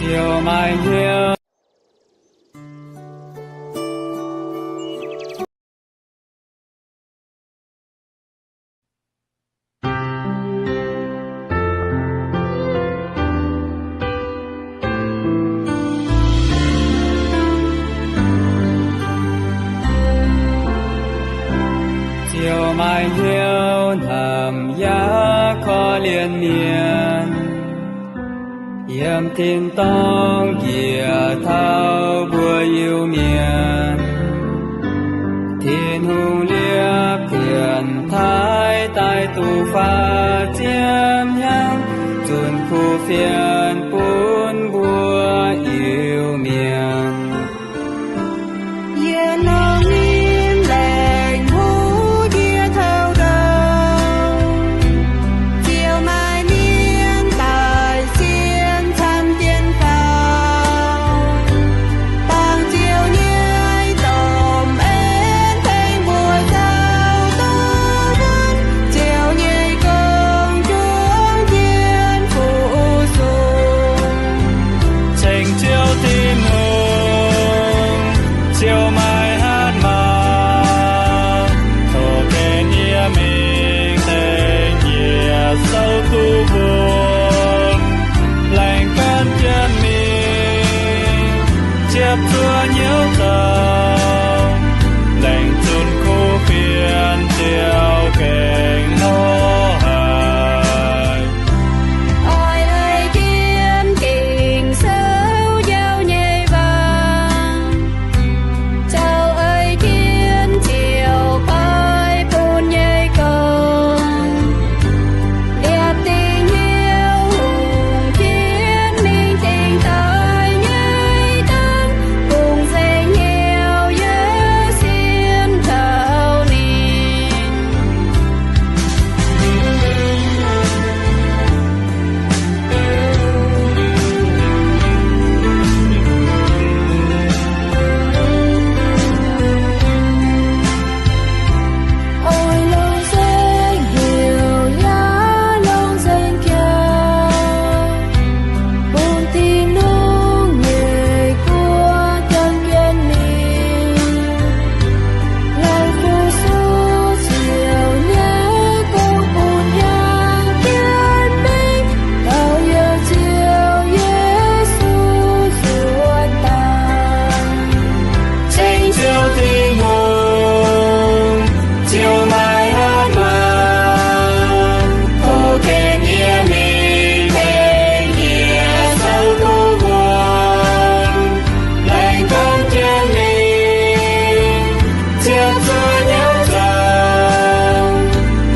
Ziouv maaih hnyouv. Ziouv maaih hnyouv hnamv yaac korv-lienh mienh. Yiem tin-dorngh njiec taux mbuo Iu-Mienh, Tin-Hungh liepv pienx taaih daaih duqv faah ziepc hnyangx, zunc kuv fienx bun mbuo Iu-Mienh. Yie nongc ninh lengc huv ndie taux ndau, Ziouv maaih mienh daaih sienx camv dien faaux. Dangh Ziouv nyei domh en tengx mbuo zaux duqv wuonv, Ziouv nyei gong juangc jienv fu-sux. Ceng Ziouv Tin-Hungh, Ziouv maaih hatc maaz, tov gaengh nyiex mingh tengx yie souv duqv wuonv, laengz gan jienv mingh, ziepc zuoqv hnyouv zoux, laengz zunc kuv fienx Ziouv gengh lorz haic. Oix ei jienv Ging-Sou njaaux nyei waac, caux ei jienv Ziouv oix bun nyei gong, liepc dingc hnyouv hungh jienv mingh dingc daaih nyei dangv, bungx nzengc hnyouv yaac sienx taux ninh. Oix longc nzengc hnyouv yaac longc nzengc jaax, bun Tin-Hungh nyei guoqv jangx jienv mingh. Laengz fu-sux Ziouv nyei gong bun jangx jienv mingh, taux yiem Ziouv Yesu zuotc daaih. Ceng Ziouv Tin-Hungh, Ziouv maaih hatc maaz, tov gaengh nyiex mingh tengx yie souv duqv wuonv, laengz gan jienv mingh, ziepc zuoqv hnyouv zoux,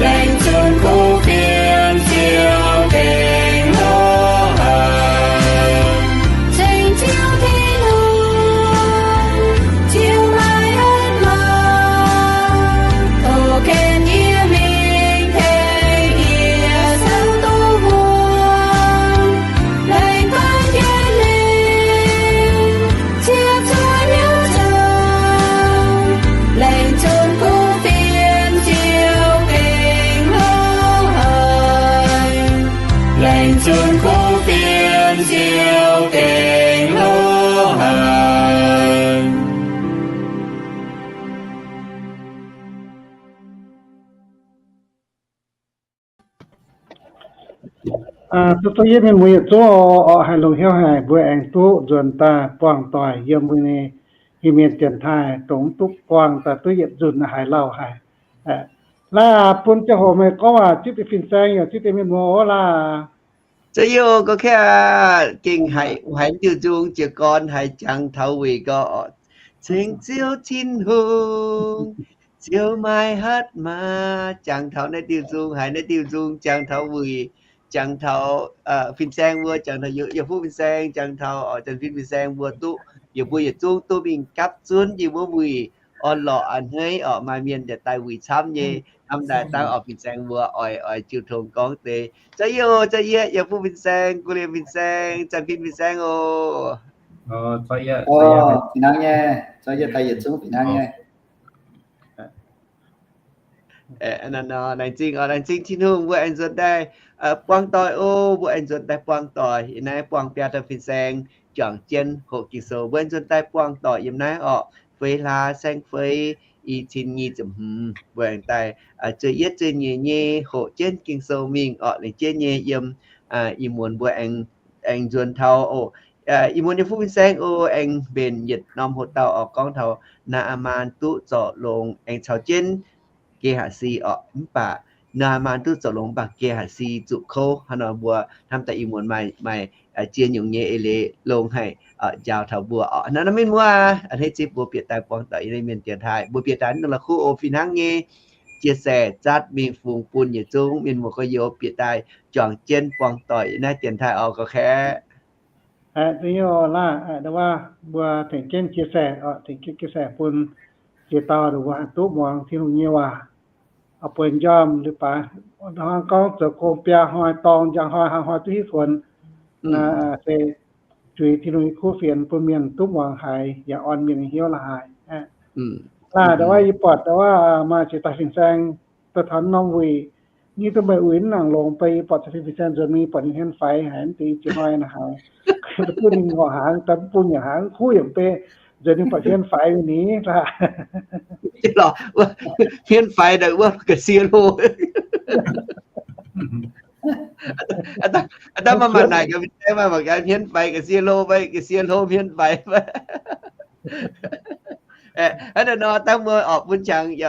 laengz zunc kuv fienx Ziouv gengh lorz haic. Ceng Ziouv Tin-Hungh, Ziouv maaih hatc maaz, tov gaengh nyiex mingh tengx yie souv duqv wuonv, laengz gan jienv mingh, ziepc zuoqv hnyouv zoux, laengz zunc kuv fienx Ziouv gengh lorz haic. Laengz zunc kuv fienx Ziouv gengh lorz haic. Zuqc zuqc yie mienh muoz yietc zungv oc, haih longc hnyouv haic, mbuo aengx duqv nzuonx daaih buangh doic yiem mbuo nyei Iu-Mienh dienx taaih, dongh mv duqv buangh daaih duqv yietc nzunc haiz lauh haic. Laaix bun ziangh hoc meih gorngv waac zipv deix fin-saeng yaac zipv deix mienh muoz oc laaix. Zoux yie oc, gorngv kaav gengh haiz, haiz diuh nzung jiez gorn haiz jangx taux wuic gorx, Ceng Ziouv Tin-Hungh, Ziouv maaih hatc maaz, jangx taux naaiv diuh nzung, haiz naaiv diuh nzung jangx taux wuic, jangx taux fin-saeng mbuo, jangx taux yietc fuqv fin-saeng, jangx taux janx fin fin-saeng mbuo duqv, yie mbuo yietc zungv duqv mingh gapv zunv yie mbuo wuic, orn-lorqc a'hneiv orqc, maaih mienh yaac daaih wuic camv nyei, hnamv daaih dangv oix fin-saeng mbuo oix, oix jiu tong gorngv deix. Zoux yie oc, zoux yie, yie mbuo fin-saeng, guv liemh fin-saeng, zanc fin fin-saeng oc. Fih hnangv nyei, zoux yie daaih yietc zungv fih hnangv nyei. Laengz zingh oc, laengz zingh Tin-Hungh mbuo aengx nzuonx daaih buangh doic oc. Mbuo aengx nzuonx daaih buangh doic yiem naaiv buangh biaa dauh fin-saeng juangc jienv hoqc Ging-Sou. Mbuo aengx nzuonx daaih buangh doic yiem naaiv orqc, feix hlaax saeng-feix i cin nyic ziepc hmz. Mbuo aengx daaih zueih yietv zueih nyeic nyei hoqc jienv Ging-Sou mingh orqc, lengc jeiv nyei yiem ih muonz mbuo aengx, aengx nzuonx taux oc, ih muonz nyei fuqv fin-saeng oc, aengx mbenc yietc norm hoc-dauh orqc, gorngv taux Naa^aa^maan duqv zorc longx aengx caux jienv Ge^haa^si orqc. Mv baac Naa^aa^maan duqv zorc longx mv baac Ge^haa^si zuqc kouv. Hnangv nor mbuo hnamv daaih ih muonz maaih, maaih ziex nyungc nyei eix leiz longx haic njaaux taux mbuo orqc. Hnangv nor mienh muoz, a'hneiv zipv mbuo bieqc daaih buangh doic yiem naaiv mienh dienx taaih. Mbuo bieqc daaih naaiv la'kuqv oc, fih hnangv nyei chia sẻ zatv mingh fungx bun yietc zungv mienh muoz gorx-youz bieqc daaih juangc jienv buangh doic yiem naaiv dienx taaih orqc, gorx-kaeqv. Aa, mbuo tengx jienv chia sẻ, tengx jienv chia sẻ bun ziex dauh nduqc mbuo haih duqv muangx Tin-Hungh nyei waac. Oix bueix njormh liuz baac, hnangv gorngv zoux gong biaa hnoi dorngx, njang hnoi, hnangv hnoi duqv hiuv funx. Se zuiz Tin-Hungh nyei kuv fienx bun mienh duqv muangx haiz yaac orn mienh nyei hnyouv la'haaix. Laah, ndau wuov yie buatc ndau wuov maaih ziex dauh fin-saeng daaih taux norm wuic, nyei duqv meih uix mv nangc longx, beiv yie buatc caux fin-saeng nzuonx mingh, yie buatc ninh hmien faix haic, mv deix ziex hnoi naaiv haiz, duqv ninh ngorc hnaangx, daaih mv bung yaac hnaangx kuv yaac mv bei, nzuonx mingh buatc hmien faix ninh laah. Hmien faix naaic wuov ga'sie hlo. Aa, daaih maaih naaic gaax, maaih gaax hmien faix ga'sie hlo, faix ga'sie hlo hmien faix. Hnangv naaiv nor, dangh mbuo orqc bun qangx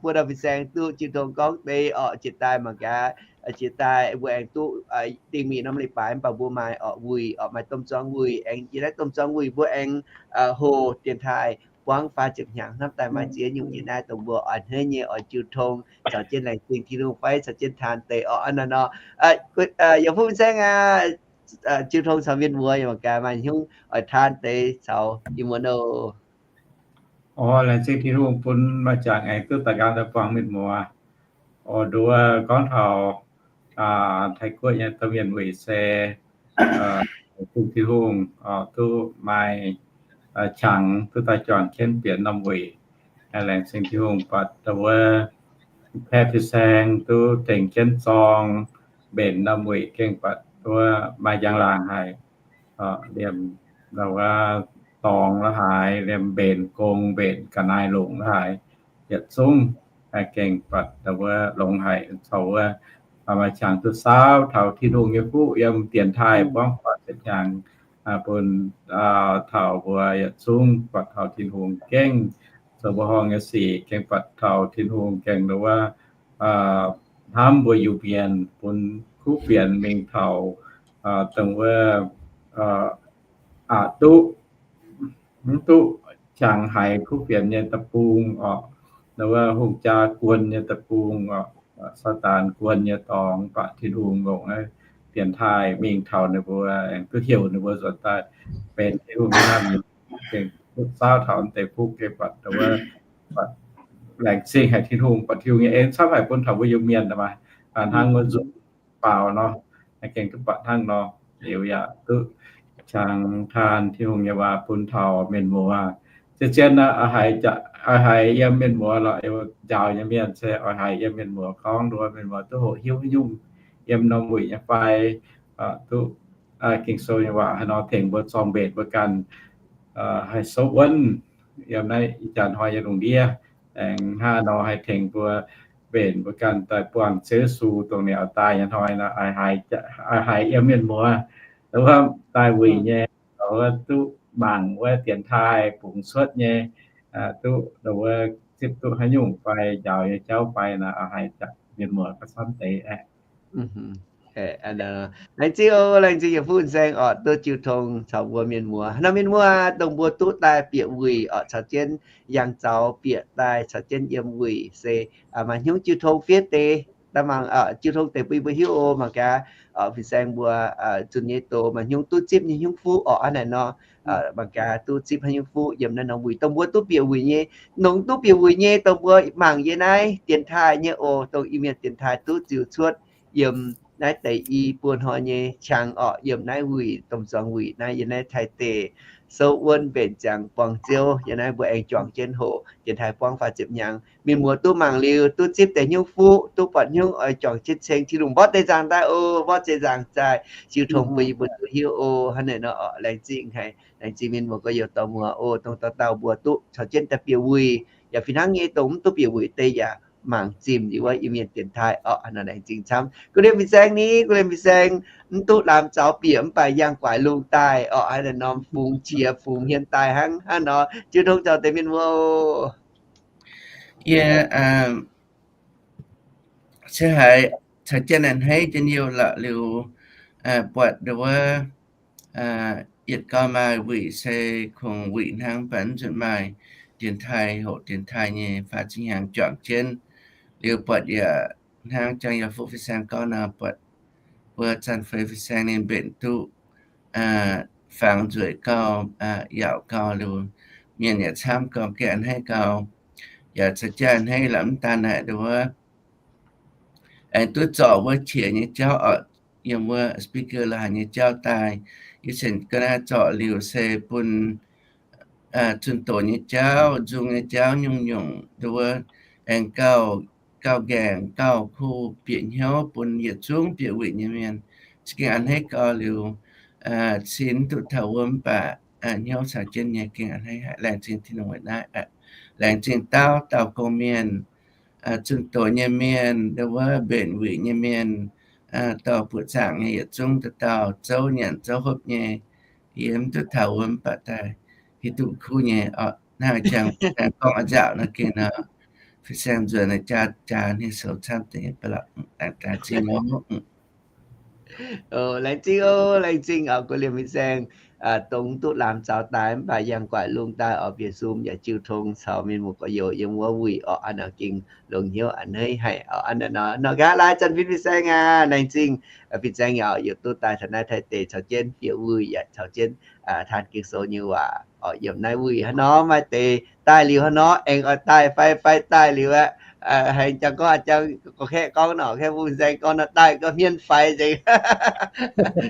buo dauh fin-saeng duqv jiu tong gorngv deix orqc, jiex daaih mangc gaax, jiex daaih mbuo aengx duqv dingh mingh norm leiz-baaix mv baac mbuo maaih orqc wuic, orqc maaih domh zuangx wuic, aengx jiex naaiv domh zuangx wuic mbuo aengx hoc dienx taaih buangv faah ziepc hnyangx hnamv daaih maaih ziex nyungc nyei naaiv dongh mbuo oix hneiv nyei oix jiu tong caux jienv laengz zingh Tin-Hungh fai caux jienv taan deix orqc. Hnangv naaiv nor, yaac fuqv fin-saeng aac, jiu tong caux mienh muoz yaac mangc gaax maaih hnyungv oix taan deix caux ih muonz oc. Orqc, laengz zingh Tin-Hungh bun maaih jangx aengx duqv daaih nqaang daaih buangh mienh muoz. Orqc, nduov gorngv taux Taiv-Guoqv nyei domh mienh wuic se laengz zingh Tin-Hungh duqv maaih qangx duqv daaih juangc jienv bieqc norm wuic. Laengz zingh Tin-Hungh buatc wuov paeqv fin-saeng duqv tengx jienv zorng mbenc norm wuic, gengh buatc wuov maaih njang-laangc haic. Liemh wuov dorngx la'haaix, liemh mbenc gong, mbenc ga'naaiv longc la'haaix, yietc zungv gengh buatc wuov longx haic. Caux wuov maaih qangx duqv saauv taux Tin-Hungh nyei fuqv yiem dienx taaih buangv faah ziepc hnyangx, bun taux mbuo yietc zungv buatc taux Tin-Hungh gengh zoux mbuo horngh nyei sic, gengh buatc taux Tin-Hungh gengh wuov hnamv mbuo Iu-Mienh, bun kuv fienx mingh taux dongh wuov aqc duqv, mv duqv qangx haiz kuv fienx nyei deic-bung orqc, wuov hungh jaa guon nyei deic-bung orqc, Saadaan guon nyei dorngx, mv baac Tin-Hungh longc naaiv dienx taaih mingh taux ninh mbuo, aengx duqv heuc ninh mbuo nzuonx daaih benx Tin-Hungh nyei hnamv nyei, gengh duqv saauv taux deix fuqv, gengh buatc wuov, laengz zingh haic Tin-Hungh, buatc Tin-Hungh nyei en camv haic bun taux mbuo Iu-Mienh aqv maah, hnangv wuov nzunc faaux nor, gengh duqv buatc hnangv nor. Liuz yaac duqv qangx taan Tin-Hungh nyei waac bun taux mienh muoz. Zien-zien aqv, oix haiz yiem mienh muoz lorqc, njaaux nyei mienh se oix haiz yiem mienh muoz gorngv nduov mienh muoz duqv hoqc hiuv haaix nyungc yiem norm wuic nyei fai, duqv Ging-Sou nyei waac haaix nor tengx mbuo zorng mbenc mbuo ganh haih souv wuonv yiem naaiv ih jaax hnoi nyei lungh ndiev. Aengx hnangv nor haih tengx mbuo mbenc mbuo ganh daaih buangh Ziouv Yesu dongh ninh oix daaih nyei hnoi nor, oix haiz yiem mienh muoz, wuov daaih wuic nyei, wuov duqv mangc wuov dienx taaih bungx cuotv nyei, duqv wuov zipv duqv haaix nyungc fai njaaux nyei jauv fai nor, oix haiz mienh muoz gauh camv deix aqv. Laengz zingh, laengz zingh yietc fuqv fin-saeng orqc, duqv jiu tong caux mbuo mienh muoz. Nor mienh muoz dongh mbuo duqv daaih bieqc wuic orqc, caux jienv yangh zaux bieqc daaih caux jienv yiem wuic se maaih hnyungv jiu tong fiev deix. Daaih mangc jiu tong deix bun mbuo hiuv oc. Mangc gaax fin-saeng mbuo zunh nyei doz maaih hnyungv duqv zipv nyei hnyungv fuqv orqc, hnangv naaic nor. Mangc gaax duqv zipv haaix nyungc fuqv yiem naaiv norm wuic dongh mbuo duqv bieqc wuic nyei. Nongx duqv bieqc wuic nyei dongh mbuo mangc yie naaiv dienx taaih nyei oc, dongh Iu-Mienh dienx taaih duqv ziux cuotv yiem naaiv deix i buo hnoi nyei qangx orqc, yiem naaiv wuic, domh zuangx wuic naaiv, yiem naaiv Taiv deic, souv wuonv mbenc ziangx buangh ziouv, yiem naaiv mbuo aengx juangc jienv hoqc dienx taaih buangv faah ziepc hnyangx. Mienh muoz duqv mangc liuz, duqv zipv deix hnyouv fuqv, duqv buatc hnyouv oix juangc jienv ceng Tin-Hungh mborqv deix nzaangc daaih oc, mborqv deix nzaangc daaih, jiu tong bun yie mbuo duqv hiuv oc. Hnangv naaic nor orqc, laengz zingh haic, laengz zingh mienh muoz gorx-youz dorh muoz oc, dongh dauh dauh mbuo duqv caux jienv daaih bieqc wuic, yaac fih hnangv nyei dongh mv duqv bieqc wuic deix yaac mangc zimh liuz wuov Iu-Mienh dienx taaih orqc. Hnangv naaic laengz zingh camv. Gu'nyuoz liemh fin-saeng ni, gu'nyuoz liemh fin-saeng mv duqv laamz zaux bieqc mv baac yangh guaix lungh daaih orqc. Hnangv naaic norm fungx qiex fungx hmien daaih hnangv haaix nor, jiu tong caux deix mienh muoz oc. Yie se haiz caux jienv a'hneiv jienv youh lorqc liuz, buatc ndau wuov yietc gau maaih wuic se kungx wuic hnangv, mv baac mv nzunc maaih dienx taaih, hoqc dienx taaih nyei faah ziepc hnyangx juangc jienv. Liuz buatc yaac hnangv jangx yaac fuqv fin-saeng gorngv nor, buatc mbuo zanc-feix fin-saeng ninh mbenc duqv fangx nzueic gau, yaauc gau liuz, mienh yaac camv gau, gengh a'hneiv gau. Yaac caux jienv a'hneiv lorqc, mv daan naaic ndau wuov aengx duqv zorc wuov qiex nyei jauv orqc, yiem wuov speaker la'haaix nyei jauv daaih. Yie cingx ga'naaiv zorc liuz se bun zunh doz nyei jauv, nzung nyei jauv, nyungc-nyungc ndau wuov aengx gauh, gauh nqaengc, gauh kuh bieqc hnyouv bun yietc zungv bieqc wuic nyei mienh. Se gengh a'hneiv gau liuz, cin duqv taux wuov mv baac hnyouv caux jienv nyei gengh a'hneiv haic. Laengz zingh Tin-Hungh weic naaiv. Laengz zingh dauh dauh gong-mienh, zunh doz nyei mienh, ndau wuov mbenc wuic nyei mienh, dorh buoqc zaangc nyei yietc zungv dauh dauh, zouv nyanc zouv hopv nyei. Yie mv duqv taux wuov mv baac daaih hiuv duqv kuv nyei orqc. Hnangv jangx gorngv a'nzauc nor gengh nor, fin-saeng nzuonx jaa, jaa hniev-soux camv deix ba'laqc. Laengz zingh oc. Laengz zingh oc, laengz zingh orqc, gu'nyuoz liemh fin-saeng, dongh duqv laamz zaux daaih mv baac yangh guaix lungh daaih orqc, bieqc sumx yaac jiu tong caux mienh muoz gorx-youz yiem wuov wuic orqc. Hnangv naaic gengh longx hnyouv a'hneiv haic orqc. Hnangv naaic nor, nor gaax laai zanc fin-saeng aac, laengz zingh fin-saeng yaac youc duqv daaih taux naaiv Taiv deic caux jienv bieqc wuic yaac caux jienv taan Ging-Sou nyei waac orqc. Yiem naaiv wuic hnangv nor maaih deix daaih liuz hnangv nor aengx oix daaih fai, fai daaih liuz aqv, haih jangx gorngv, jangx gorngv, kaeqv gorngv nor, kaeqv fin-saeng gorngv nor, daaih gorngv hmien faix nzengc.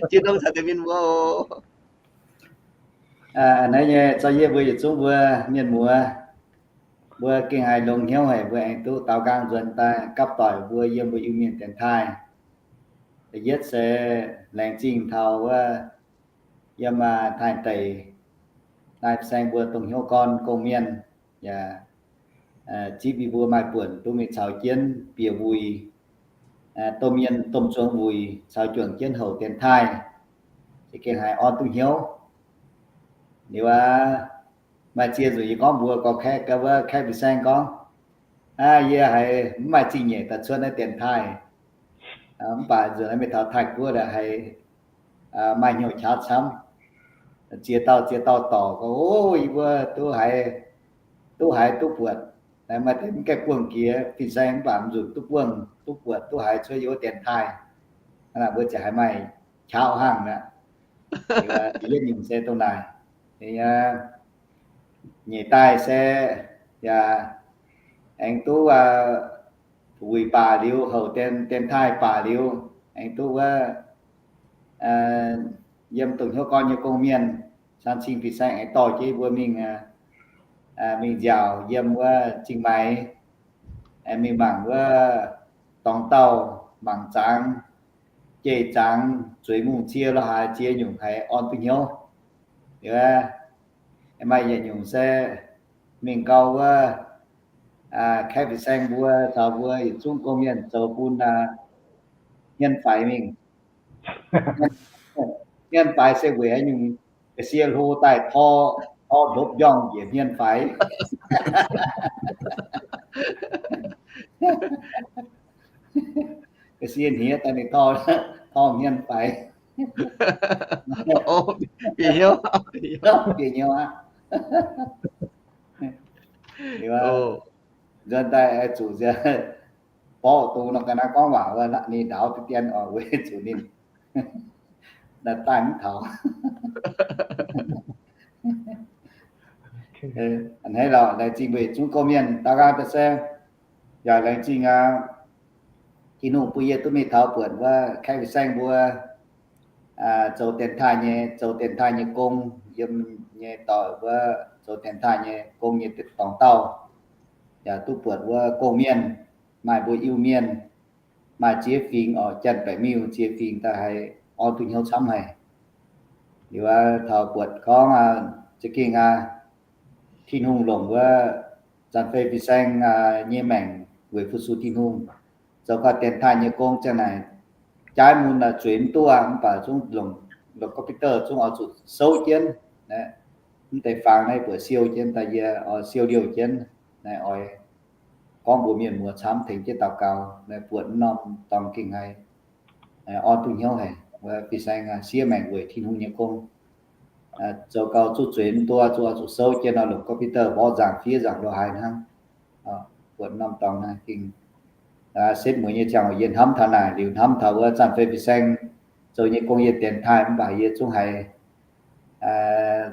Jiu tong caux deix mienh muoz oc. A'hneiv nyei, zorqv yie mbuo yietc zungv mbuo mienh muoz, mbuo gengh haiz longx hnyouv haic, mbuo aengx duqv daaux nqaang nzuonx daaih gapv doic mbuo yiem mbuo Iu-Mienh dienx taaih. Da'yietv se laengz zingh taux wuov yiem Taiv deic naaiv fin-saeng mbuo dongh hnyouv gorn gong-mienh, yaac zipv yie mbuo maaih buonc duqv mingh caux jienv bieqc wuic, domh mienh domh zuangx wuic caux juangc jienv houc dienx taaih, se gengh haiz orn duqv hnyouv. Liuz aqv, maaih ziex nzunc yie gorngv mbuox gorx-kaeqv, ga'wuov kaeqv fin-saeng gorngv, Aav, yie haiz mv maaih zingh nyeic daaih cuotv naaiv dienx taaih, mv baac nzunc naaiv mingh taux Taiv-Guoqv haiz maaih hnyouv qaqv camv. Ziex dauh ziex dauh dorc gorngv, O, yie mbuo duqv haiz, duqv haiz duqv buatc. Maaih deix mv gaengh buangh jiex fin-saeng mv baac nzunc duqv buangh duqv buatc duqv haiz cuotv yie wuov dienx taaih. Hnangv naaic mbuo ziouc haiz maaih qaqv hnangv naaic. Da'yietv nyungc se dongh naaic. Nyeic daaih se yaac aengx duqv wuic baac liuz, houc dienx taaih baac liuz, aengx duqv wuov yiem dongh hnyouv gorn nyei gong-mienh, cang cing fin-saeng aengx dorh jienv mbuo mingh, mingh nziaauc yiem wuov Zingh Maix, mingh mangc wuov dorngx dauh, mangc zangx, jeiv zangx, zueiz mungh cie lorqc, haiz ziex nyungc haiz orn duqv hnyouv. Liuz, maaih yietc nyungc se mingh gau wuov, kaeqv fin-saeng mbuo caux mbuo yietc zungv gong-mienh zoux bun hmien faix mingh. Hmien faix se weic haaix nyungc? Ga'sie hlo daaih tor, tor ndopv njorngh njiec hmien faix. Ga'sie hniev daaih ninh tor, tor hmien faix. Bieqc hnyouv, bieqc hnyouv aqv. Nzuonx daaih zuqc nziex borqv dongh nor ga'naaiv gorngv waac wuov, ninh ndaaux deix dien oc, weic zuqc ninh daaih mv taux. A'hneiv lorqc, laengz zingh mbuo yietc zungv gong-mienh, daaux nqaang daaih se yaac laengz zingh aqv. Tin-Hungh bun yie duqv mingh taux buatc wuov kaeqv fin-saeng mbuo zoux dienx taaih nyei, zoux dienx taaih nyei gong, yiem nyei doic wuov zoux dienx taaih nyei gong nyei dorngx dauh, yaac duqv buatc wuov gong-mienh, maaih mbuo Iu-Mienh, maaih ziex fingx oc, janx-baeqc miuh ziex fingx daaih haiz orn duqv hnyouv camv haic. Liuz taux buatc gorngv za'gengh aqv, Tin-Hungh longc wuov zanc fei fin-saeng nyei maengc weic fu-sux Tin-Hungh, zoux gau dienx taaih nyei gong ziang naaic, jaaix mun zueiz mv duqv, mv baac zungv longc computer zungv oix zuqc souv jienv. Mv deix fangx naaiv buatc siou jienv daaih, yie oix siou liouh jienv naaic, oix gorngv mbuox mienh muoz camv, tengx jienv daux gaux naaic, buatc norm dorngx gengh haiz orn duqv hnyouv haic. Wuov fin-saeng siev maengc weic Tin-Hungh nyei gong, zoux gau zuqc zueiz mv duqv, zuqc oix zuqc souv jienv nor, longc computer mborqv nzaangc fiev nzaangc lo haaix hnangv. Buatc norm dorngx naaiv gengh setv mueiz nyei ziangh hoc yie hnamv taux naaic, liuz hnamv taux wuov zanc fei fin-saeng zoux nyei gong yie dienx taaih, mv baac yie zungv haiz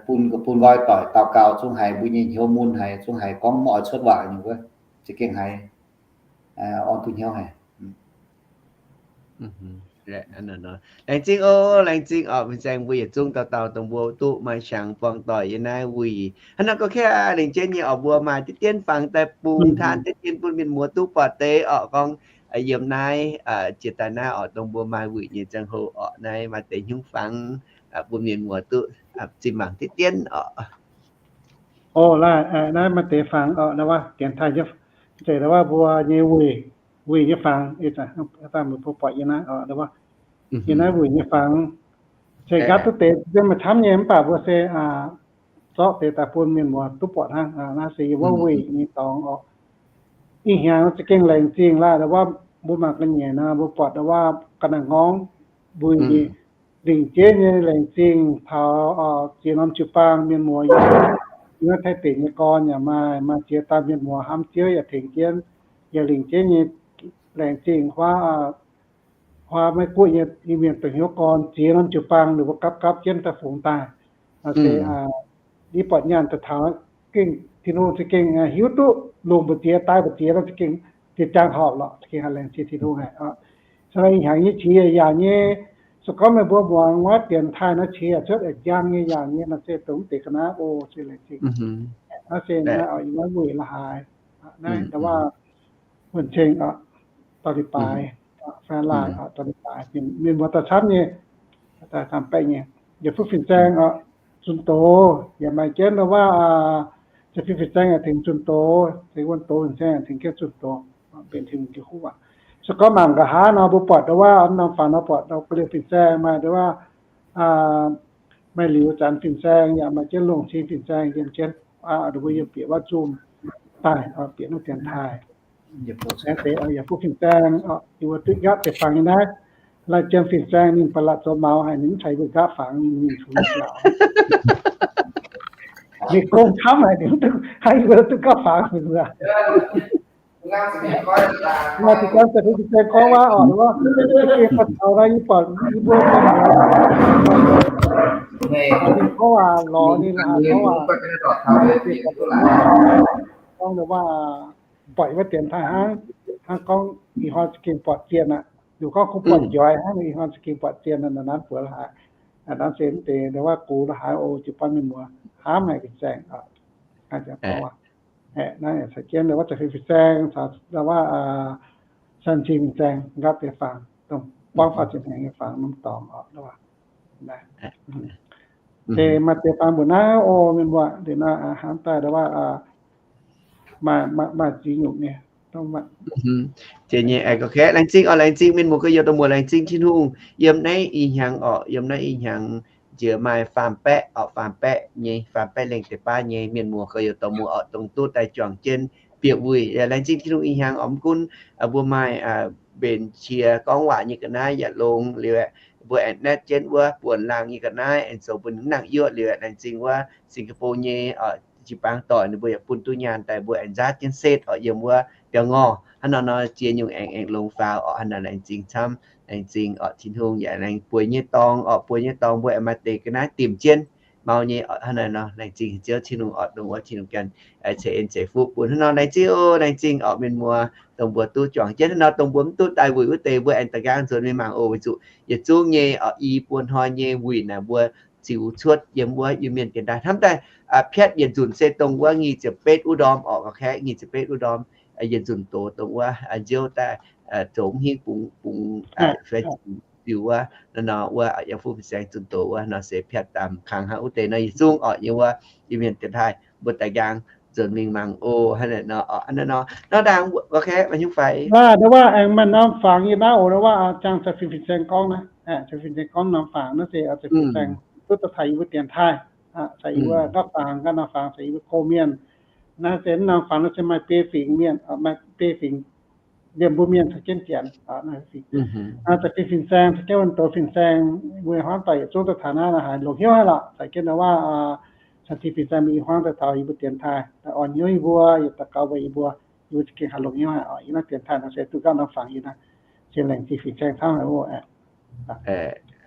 bun, bun nqoi doic daux gaux zungv haiz mbuo nyei hnyouv mun haiz zungv haiz gorngv mv oix cuotv waac nyei wuov, za'gengh haiz orn duqv hnyouv haic. Laengz zingh oc, laengz zingh oc, fin-saeng mbuo yietc zungv dauh dauh dongh mbuo duqv maaih siang buangh doic yiem naaiv wuic. Hnangv naaiv gorngv kaeqv lengc jienv nyei oc, mbuo maaih diqv dienv fangx daaih bun taan diqv dienv bun mienh muoz duqv buatc deix oc, gorngv yiem naaiv jiex daaih naaiv oc, dongh mbuo maaih wuic nyei ziangh hoc oc, naaiv maaih deix hnyungv fangx bun mienh muoz duqv zinh mangc diqv dienv oc. Oc, naaiv maaih deix fangx oc, naaiv wuov dienx taaih, zeiz naaiv wuov mbuo nyei wuic, wuic nyei fangx, daaih mbuo buatc yiem naaiv oc, naaiv wuov yiem naaiv wuic nyei fangx, zeiz nqaatv duqv deix zinh maaih camv nyei, mv baac mbuo se zorqv deix daaih bun mienh muoz duqv buatc hnangv. Naaiv se yiem wuov wuic nyei dorngx oc. Ih hnyangx za'gengh laengz zingh laaih, naaiv wuov mbuo mangc ga'nyiec nor, mbuo buatc naaiv wuov ga'naaiv ngorngv mbuo nyei lingc jeiv nyei laengz zingh taux ziex norm jiu-baang mienh muoz yiem, yiem naaiv Taiv deic nyei gorn yaac maaih, maaih ziex dauh mienh muoz hnamv Ziouv yaac tengx jienv, yaac lingc jeiv nyei laengz zingh huaav, huaav Meiv Guoqv nyei Iu-Mienh deic hnyouv gorn ziex norm jiu-baang ninh mbuo gapv gapv jienv daaih fungx daaih. Se yie buatc nyaanh daaih taux gengh Tin-Hungh za'gengh hiuv duqv longc mbu'ziex daaih mbu'ziex nor za'gengh jiex jaang horpc lorqc, za'gengh haiz laengz zingh Tin-Hungh haic. Se ih hnyangx nyei qiex yaac yaauc nyei, se gorngv meih mbuo muangx wuov dienx taaih naaiv qiex yaac cuotv njang nyei, yaauc nyei, naaiv se dongh mv deix ga'naaiv o, se laengz zingh. Naaiv se naaiv oix yiem naaiv wuic la'haaix, naaiv ndau wuov wuonh ceng oc, dorh leiz-baaix, fan laaih oc, dorh leiz-baaix, mienh muoz daaih camv nyei, daaih camv baeqv nyei, yietc fuqv fin-saeng oc, zunh doz yaac maaih jienv ndau wuov, yietc fuqv fin-saeng yaac tengx zunh doz, tengx wuonh doz, fin-saeng yaac tengx jienv zunh doz, benx Tin-Hungh nyei huv aqv. Se gorngv mangc nqa'haav nor, mbuo buatc ndau wuov norm fangx nor, buatc ndau ga'liouh fin-saeng, maaih ndau wuov maaih liuz zanc fin-saeng, yaac maaih jienv longc cing fin-saeng yiem jienv, mbuo yiem bieqc wuov Zoom daaih, bieqc naaiv dienx taaih. Aengx deix yietc fuqv fin-saeng, yie mbuo duqv nqaapv deix fangx nyei naaiv. Lai-jiem fin-saeng ninh ba'laqc zoux maux haic, ninh mv caux mbuo nqaapv fangx, ninh cunx njaaux. Ninh gong camv haic, ninh mv duqv, haiz yie mbuo duqv nqaapv fangx mingh wuov. Maaih deix gorngv, deix fin-saeng gorngv waac oc, wuov, za'gengh taux naaiv yie buatc yie mbuo gorngv waac lorz ninh, gorngv waac, gorngv waac buatc wuov dienx taaih hnangv, hnangv gorngv ih hnoi za'gengh buatc zien aqv. Ninh gorngv kungx buatc njoix hnangv, ih hnoi za'gengh buatc zien, naaiv buoz la'haaix. Naaiv se mv deix ndau wuov gux la'haaix oc, jiu-baang mienh muoz hnamv haic fin-saeng. Naaiv caux jienv ndau wuov za'fei fin-saeng, ndau wuov san cing fin-saeng, nqaapv deix fangx, dongh buangv faah ziepc hnyangx nyei fangx norm dorngx oc. Se maaih deix fangx mbuoqc naaiv oc, mienh muoz, liuz naaiv hnamv daaih ndau wuov maaih, maaih ziex nyungc nyei. Jiex nyei, ok, laengz zingh oc, laengz zingh mienh muoz gorx-youz, dongh mbuo laengz zingh Tin-Hungh yiem naaiv ih hnyangx oc, yiem naaiv ih hnyangx njiec maaih faam-baeqv oc, faam-baeqv nyei, faam-baeqv lengh deix baav nyei mienh muoz gorx-youz, dongh mbuo oc, dongh duqv daaih juangc jienv bieqc wuic. Laengz zingh Tin-Hungh ih hnyangx oc, mv gunv mbuo maaih mbenc qiex gorngv waac nyei ga'naaiv yaac longx liuz, mbuo aengx naetv jienv wuov buonc laangh nyei ga'naaiv aengx zoux bun mv nangc yuoqv liuz, laengz zingh wuov Singapore nyei jiu-baang doic ninh mbuo yaac bun duqv nyaanh daaih mbuo aengx nzaatv jienv setv oc yiem wuov biauv-ngorh. Hnangv nor nor ziex nyungc aengx aengx longx faaux oc. Hnangv naaic laengz zingh camv, laengz zingh oc Tin-Hungh yaac laengz bueix nyei dorngx oc, bueix nyei dorngx mbuo aengx maaih deix ga'naaiv dimc jienv. mau nyei oc. Hnangv naaiv nor, laengz zingh Ziouv Tin-Hungh oc, dongh wuov Tin-Hungh ganh ceix en ceix fuqv bun hnangv nor. Laengz zingh oc, laengz zingh oc, mienh muoz, dongh mbuo duqv juangc jienv hnangv nor. Dongh mbuo mv duqv daaih wuic wuov deix, mbuo aengx da'nqaang nzuonx mingh mangc oc. Weic zuqc yietc zungv nyei oc, i buo hnoi nyei wuic naaic mbuo ziux cuotv yiem wuov Iu-Mienh dienx taaih hnamv daaih, piatv yietc nzunc se dongh wuov nyic ziepc betv wuov ndorm oc, ga'naaiv kaeqv nyic ziepc betv wuov ndorm, yietc nzunc doz dongh wuov nziouv daaih zoux hingv bungx, bungx fai ziux wuov nor, wuov yiem fuqv fin-saeng zunh doz wuov nor se piatv daaih kangx hnangv wuov deix nor. Yietc zungv oc, yiem wuov Iu-Mienh dienx taaih mbuo da'nqaang nzuonx mingh mangc oc. Hnangv naaiv nor, hnangv naaiv nor, nor dangh, ok, maaih nyungc fai? Aa, ndau wuov aengx maaih norm fangx yiem naaiv oc, ndau wuov jangx caux fin-saeng gorngv naaiv, caux fin-saeng gorngv norm fangx naaiv se caux fin-saeng duqv daaih taux yie mbuo dienx taaih, caux yie mbuo norm fangx, ganh norm fangx caux yie mbuo gox mienh. Naaiv se norm fangx naaiv se maaih biei fingx mienh, maaih biei fingx liemh mbuo mienh caux jienv janx. Caux fin-saeng, caux jienv wuov doz fin-saeng, mbuo hmuangv doic yietc zungv daaih taux naaiv, haiz longc hnyouv haic lorqc. Caux jienv ndau wuov caux fin-saeng mingh hmuangv daaih taux yie mbuo dienx taaih, daaih orn hnyouv yie mbuo, yietc daux gaux weic yie mbuo, yie mbuo za'gengh haih longc hnyouv haic oc. Yie naaiv dienx taaih nor se duqv nqaapv norm fangx yie naaiv, se laengz zingh fin-saeng camv haic oc.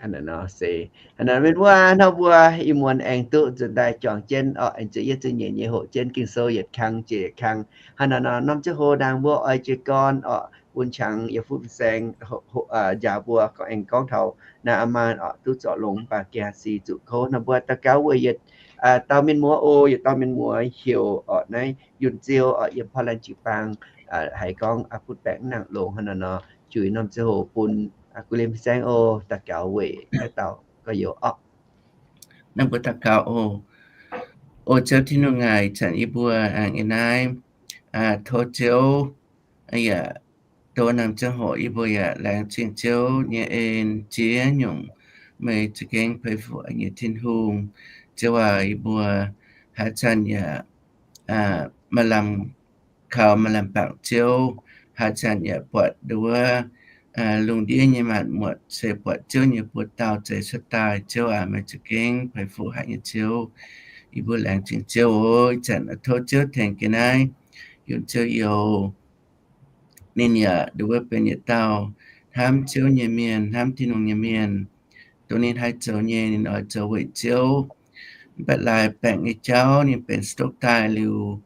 Hnangv naaiv nor se, hnangv naaiv mienh muoz, hnangv mbuo ih muonz aengx duqv nzuonx daaih juangc jienv oc, aengx ziouc yietv zingh nyeic nyei hoqc jienv Ging-Sou yietc kang jiex yietc kang. Hnangv naaiv nor, norm ziangh hoc ndaangc mbuo oix jiez gorn oc, bun qangx yiem fuqv fin-saeng njaaux mbuo gorngv, aengx gorngv taux Naa^aa^maan oc, duqv zorc longx mv baac gengh si zuqc kouv nor. Mbuo daux gaux weic yietc dauh mienh muoz oc, yietc dauh mienh muoz heuc oc, naaiv Yunh Ziou oc, yiem Portland jiu-baang, haiz gorngv butv baengc mv nangc longx. Hnangv naaiv nor, juix norm ziangh hoc bun guh lienh fin-saeng oc, daux gaux weic naaiv dauh gorx-youz orqc. Naaiv mbuo daux gaux oc. O Ziouv Tin-Hungh aac, ih zanc yie mbuo aengx yiem naaiv tov Ziouv, yaac dongh norm ziangh hoc yie mbuo yaac laengz zingh Ziouv nyei en ziex nyungc. Meih za'gengh peix fuqv nyei Tin-Hungh. Ziouv aac, yie mbuo haaix zanc yaac maaih lamh kaux maaih lamh bangc Ziouv, haaix zanc yaac buatc nduov lungh ndiev nyei maanc muotc se buatc Ziouv nyei buoz dauh zeix cuotv daaih. Ziouv aac, meih za'gengh peix fuqv haic nyei Ziouv. Yie mbuo laengz zingh Ziouv oc. Ih zanc tov Ziouv tengx ga'naaiv Yunh Ziou youz. Ninh yaac nduov benx yietc dauh hnamv Ziouv nyei mienh, hnamv Tin-Hungh nyei mienh. Dongh ninh haih zoux nyei, ninh oix zoux weic Ziouv. Mv baac laaix baengc nyei jauv ninh benx stroke daaih liuz,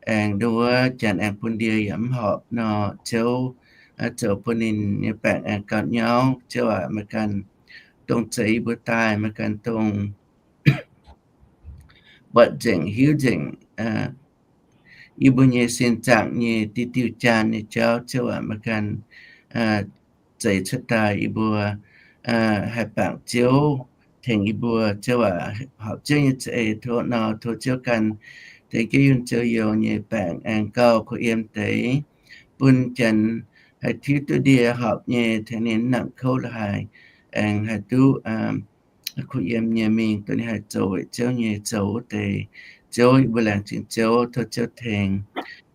aengx nduov janx aengx bun ndie yaac mv horpc nor, Ziouv zoux bun ninh nyei baengc aengx gauh nyauv. Ziouv aac, meih ganh dongh zeix yie mbuo daaih, meih ganh dongh buatc nzengc hiuv nzengc yie mbuo nyei sin zaangc nyei diuh diuh jaan nyei jauv. Ziouv aac, meih ganh zeix cuotv daaih yie mbuo haih bangc Ziouv, tengx yie mbuo, Ziouv aac, horpc Ziouv nyei za'eix. Tov nor, tov Ziouv ganh tengx jienv Yunh Ziou youz nyei baengc aengx gauh kuh yiem deix, bun janx haih tiuv duqv ndie horpc nyei, tengx ninh nangc kouv la'haaix aengx haih duqv kuh yiem nyei mingh, dongh ninh haih zoux weic Ziouv nyei zoux wuov deix. Ziouv, yie mbuo laengz zingh Ziouv, tov Ziouv tengx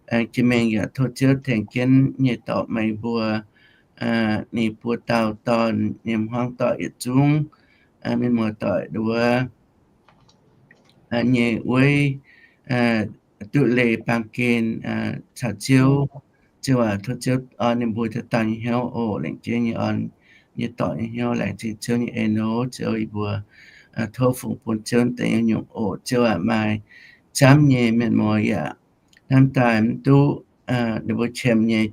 jiex mingh, yaac tov Ziouv tengx jienv nyei dorc meih mbuo, ninh buo dauh dorn nyei hmuangv doic yietc zungv, mienh muoz doic nduov nyei weiv duqv leih baamh gen caux Ziouv. Ziouv aac, tov Ziouv orn ninh mbuo dauh dauh nyei hnyouv oc. Lengc jeiv nyei orn nyei dorc nyei hnyouv. Laengz zingh Ziouv nyei en oc. Ziouv, yie mbuo tov fungx bun Ziouv deix nyei nyungc oc. Ziouv aac, maaih camv nyei mienh muoz yaac hnamv daaih mv duqv ninh mbuo qiemx nyei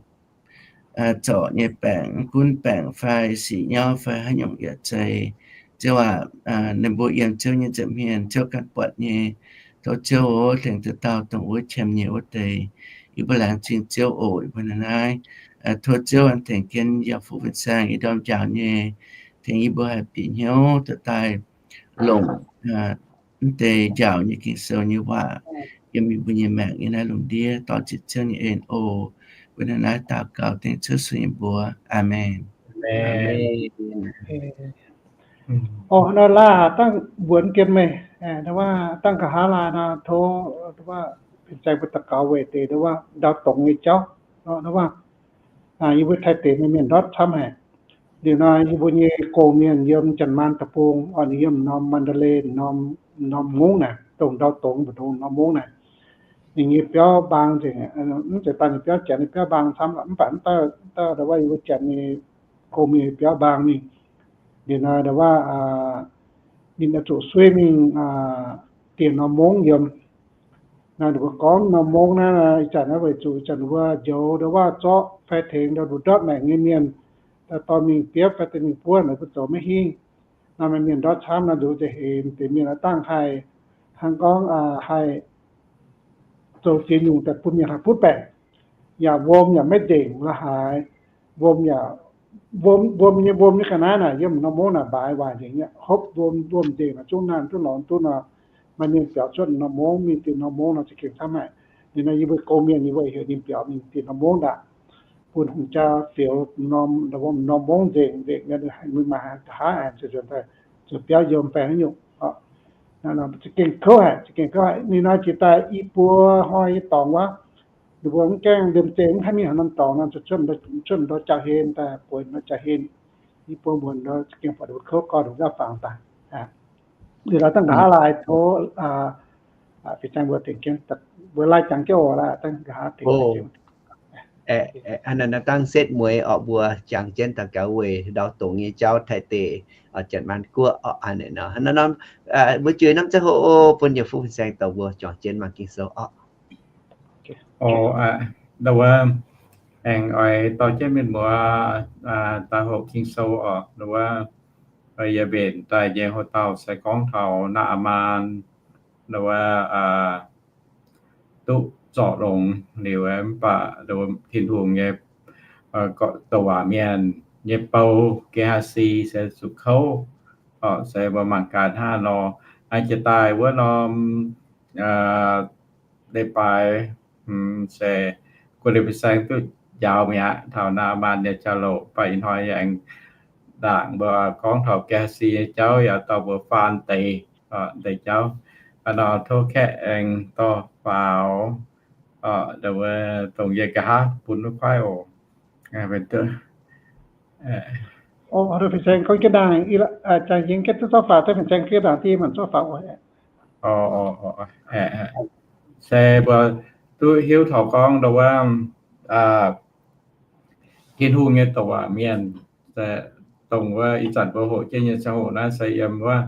zorc nyei baengc, mv gunv baengc fai sic nyauv fai haaix nyungc yaac zeiz. Ziouv aac, ninh mbuo yiem Ziouv nyei nza'hmien, Ziouv ganh buatc nyei. Tov Ziouv oc, tengx dauh dauh dongh wuov qiemx nyei wuov deix. Yie mbuo laengz zingh Ziouv oc. Yie mbuo naaiv, tov Ziouv aengx tengx jienv yiem fuqv fin-saeng ih ndorm njaaux nyei, tengx yie mbuo haih bieqc hnyouv daaih longc mv deix njaaux nyei Ging-Sou nyei waac yiem yie mbuo nyei maengc yiem naaiv lungh ndiev. Dorh ziex Ziouv nyei en oc. Mbuo naaiv daux gaux dengv Ziouv Yesu nyei mbuox. Aamen. Orqc, nor laaix dangh mbuonx gen meih, dangh nqa'haav laaix nor, tov fin-saeng mbuo daux gaux weic deix ndau wuov ndau dongz nyei jauv. Nor wuov, yie mbuo Taiv deic mienh ndortv camv haic. Liuz nor yie mbuo nyei gong-mienh yiem Janx-Maanc Deic-Bung, orqc, ninh yiem norm Mandalay, norm ngongv naaic, dongh ndau dongz mbu'ndongx norm ngongv naaic. Ninh nyei biauv mbaang nzengc, mv zeiz daaih ninh biauv, janx nyei biauv mbaang camv lorqc, mv baac mv dauh ndau wuov yie mbuo janx nyei gong-mienh biauv mbaang mingh. Liuz nor ndau wuov ninh oix zuqc sueih mingh dieh norm mungv yiem. Naaiv ninh mbuo gorngv norm mungv naaiv, ih zanc naaiv weic zuqc ih zanc ninh mbuo njoux ndau waav zorqv fai tengx ndau ndutv ndortv maengc nyei mienh, daaih dorh mingh biopv fai daaih mingh buov naaic mbuo zoux maiv hingh. Naaiv maaih mienh ndortv camv nor, nzuqc nzengc hemx deix mienh oix dangh haih, hnangv gorngv haih zoux ziex nyungc daaih bun mienh haih butv baengc, yaac wuom yaac maiv nzengc la'haaix, wuom yaac, wuom, wuom nyei, wuom nyei ga'naaiv naaic yiem norm mungv naaic mbaaix waaic nzengc nyei, hopv wuom, wuom nzengc naaic zungv naanh duqv lorz duqv nor, maaih mienh biaux cuotv norm mungv mingh dieh norm mungv nor za'gengh camv haic. Ninh nor yie mbuo gong mienh yie mbuo heuc ninh biaux mingh dieh norm mungv ndaangc, bun hungh jaa fioux norm, norm mungv nzengc nzengc, ninh maaih nqa'haav aengx zuqc nzuonx daaih zuqc biauv yiem fai haaix nyungc. Za'gengh kouv haic, za'gengh kouv haic. Ninh nor jiex daaih i buo hnoi i dorngx wuov, ninh mbuo mv gaengh liemh zeih mv haih mingh haaix norm dorngx nor, cuotv ndau jaa-hlen daaih, bueix ndau jaa-hlen, i buo muonz ndau za'gengh buatc ninh mbuo kouv gorn ninh mbuo gauh fangx daaih. Liuz laaix dangh nqa'haav laaix tov fih zaang mbuo tengx jienv, mbuo laih jangx jienv oc, dangh nqa'haav tengx jienv. Naaiv dangh setv mueiz orqc, mbuo jangx jienv daux gaux weic ndau dongz nyei jauv Taiv deic, Janx-Maanc Guoqv orqc. Hnangv naaiv nor, mbuo juix norm ziangh hoc bun yietc fuqv fin-saeng dorh mbuo juangc jienv mangc Ging-Sou orqc. Ndau wuov aengx oix dorh jienv mienh muoz daaih hoqc Ging-Sou orqc. Ndau wuov yie mbenc daaih nyei hoc-dauh se gorngv taux Naa^aa^maan, ndau wuov duqv zorc longx liuz, mv baac Tin-Hungh nyei douc waac mienh nyei bou, Ge^haa^si, se zuqc kouv. Se mbuo mangc gaax hnangv nor, jiex daaih wuov norm leiz-baaix se guei liuz fin-saeng duqv njaaux mi'aqv taux Naa^aa^maan nyei jauv-louc. Mv baac ih hnoi yaac aengx ndaangc mbuo gorngv taux Ge^haa^si nyei jauv yaac dorh mbuo faan deix, deix jauv. Hnangv nor tov kaeqv aengx dorh faaux dongh yie nqa'haav bun wuov kuaaiv oc. Fin-saeng gorngv jienv ndaangc, jangx jienv zorqv faaux, fin-saeng jienv ndaangc div maanc zorqv faaux oc. Se mbuo duqv hiuv taux gorngv ndau wuov Tin-Hungh nyei douc waac mienh, dongh wuov ih zanc mbuo hoqc jienv nyei ziangh hoc naaiv se yiem wuov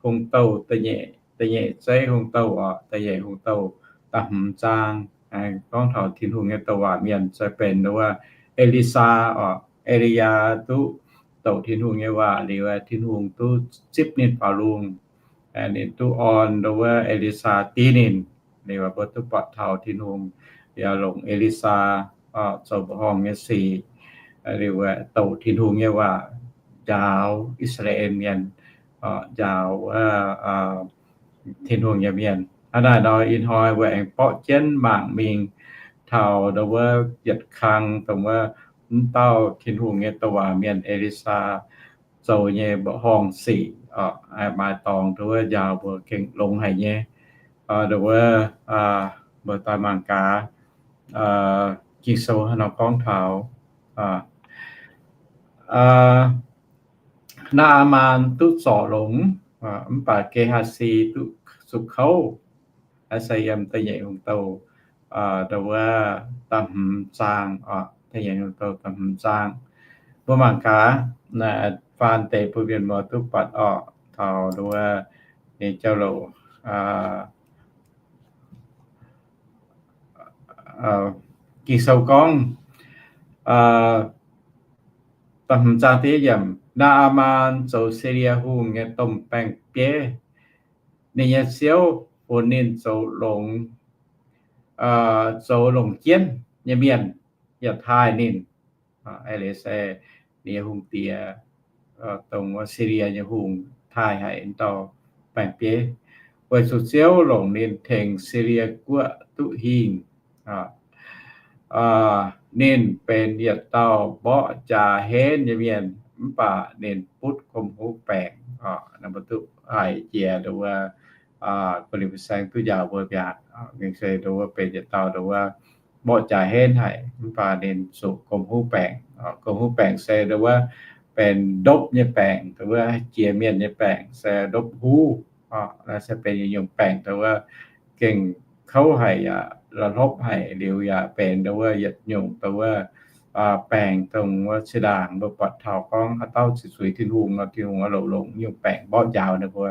Hungh Douh da'nyeic, da'nyeic zeiv Hungh Douh oc, da'nyeic Hungh Douh da'hmz zaang. Gorngv taux Tin-Hungh nyei douc waac mienh se benx ndau wuov E^li^saa oc. E^li^yaa duqv douc Tin-Hungh nyei waac liuz, Tin-Hungh duqv zipv ninh faaux lungh. Ninh duqv orn ndau wuov E^li^saa diev ninh. Liuz mbuo duqv buatc taux Tin-Hungh yaac longc E^li^saa zoux mbuoqc horngh nyei sic, liuz douc Tin-Hungh nyei waac njaaux I^saa^laa^en Mienh, njaaux Tin-Hungh nyei mienh. Hnangv naaic nor ih hnoi mbuo aengx borqv jienv mangc mingh taux ndau wuov yietc kang dongh wuov m'dauh Tin-Hungh nyei douc waac mienh E^li^saa zoux nyei mbuoqc horngh sic, maaih dorngx ndau wuov njaaux mbuo gengh longx haic nyei. Ndau wuov mbuo daaih mangc gaax Ging-Sou haaix nor gorngv taux Naa^aa^maan duqv zorc longx, mv baac Ge^haa^si duqv zuqc kouv. Se yiem da'nyeic Hungh Douh, ndau wuov da'hmz zaang, da'nyeic Hungh Douh da'hmz zaang. Mbuo mangc gaax, faan deix bun mienh muoz duqv buatc orqc, taux ndau wuov nyei jauv-louc. Ging-Sou gorngv, da'hmz zaang da'yietv yiemc, Naa^aa^maan zoux Silie Hungh nyei domh baeng-bieiv. Ninh nyei ziouv funx ninh zoux longx, zoux longc jienv nyei mienh yaac taaih ninh. Eix leiz se ninh nyei hungh diex, dongh wuov Silie nyei hungh taaih haic dauh baeng-bieiv, weic zuqc Ziouv longc ninh tengx Silie guoqv duqv hingh. Ninh benx yietc dauh mborqv jaax henv nyei mienh, mv baac ninh butv gomh huv baengc. Mbuo duqv haiz jiex ndau wuov guei liuz fin-saeng duqv njaaux mbuo mi'aqv. Ninh se ndau wuov benx yietc dauh ndau wuov mborqv jaax henv haic, mv baac ninh zuqc gomh huv baengc. Gomh huv baengc se ndau wuov benx ndopv nyei baengc, ndau wuov jiex mienh nyei baengc se ndopv huv. Naaiv se benx yietc nyungc baengc ndau wuov gengh kouv haic yaac la'hlopv haic, liuz yaac benx ndau wuov yietc nyungc ndau wuov baengc dongh wuov zinh ndaangc mbuo buatc taux gorngv haaix dauh ziqc zuiz Tin-Hungh nor, Tin-Hungh oix longc longc nyungc baengc mborqv njaaux ninh mbuo,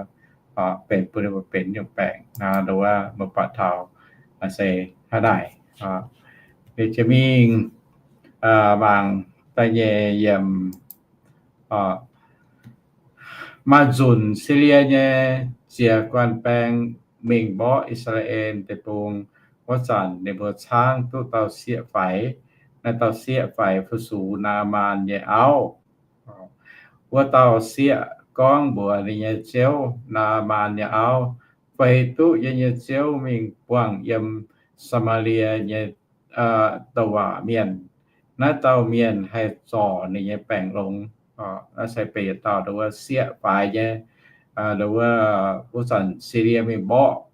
benx bun ninh mbuo benx nyungc baengc. Nduov mbuo buatc taux se hnangv naaic. Liuz jiex mingh mangc da'nyeic yiemc. Maaih nzunc Silie nyei ziex guanh baeng mingh mborqv I^saa^laa^en Deic-Bung wuov zanc, ninh mbuo caangv duqv dauh sieqv faix. Naaiv dauh sieqv faix fu-sux Naa^maan nyei auv. Wuov dauh sieqv gorngv mbuox ninh nyei ziouv, Naa^maan nyei auv, feix duqv yie nyei ziouv mingh buangh yiem Saa^maa^lie nyei douc waac mienh. Naaiv dauh mienh haih zorc ninh nyei baengc longx. Naaiv se benx yietc dauh nduov sieqv faix nyei, nduov wuov zanc Silie mingh mborqv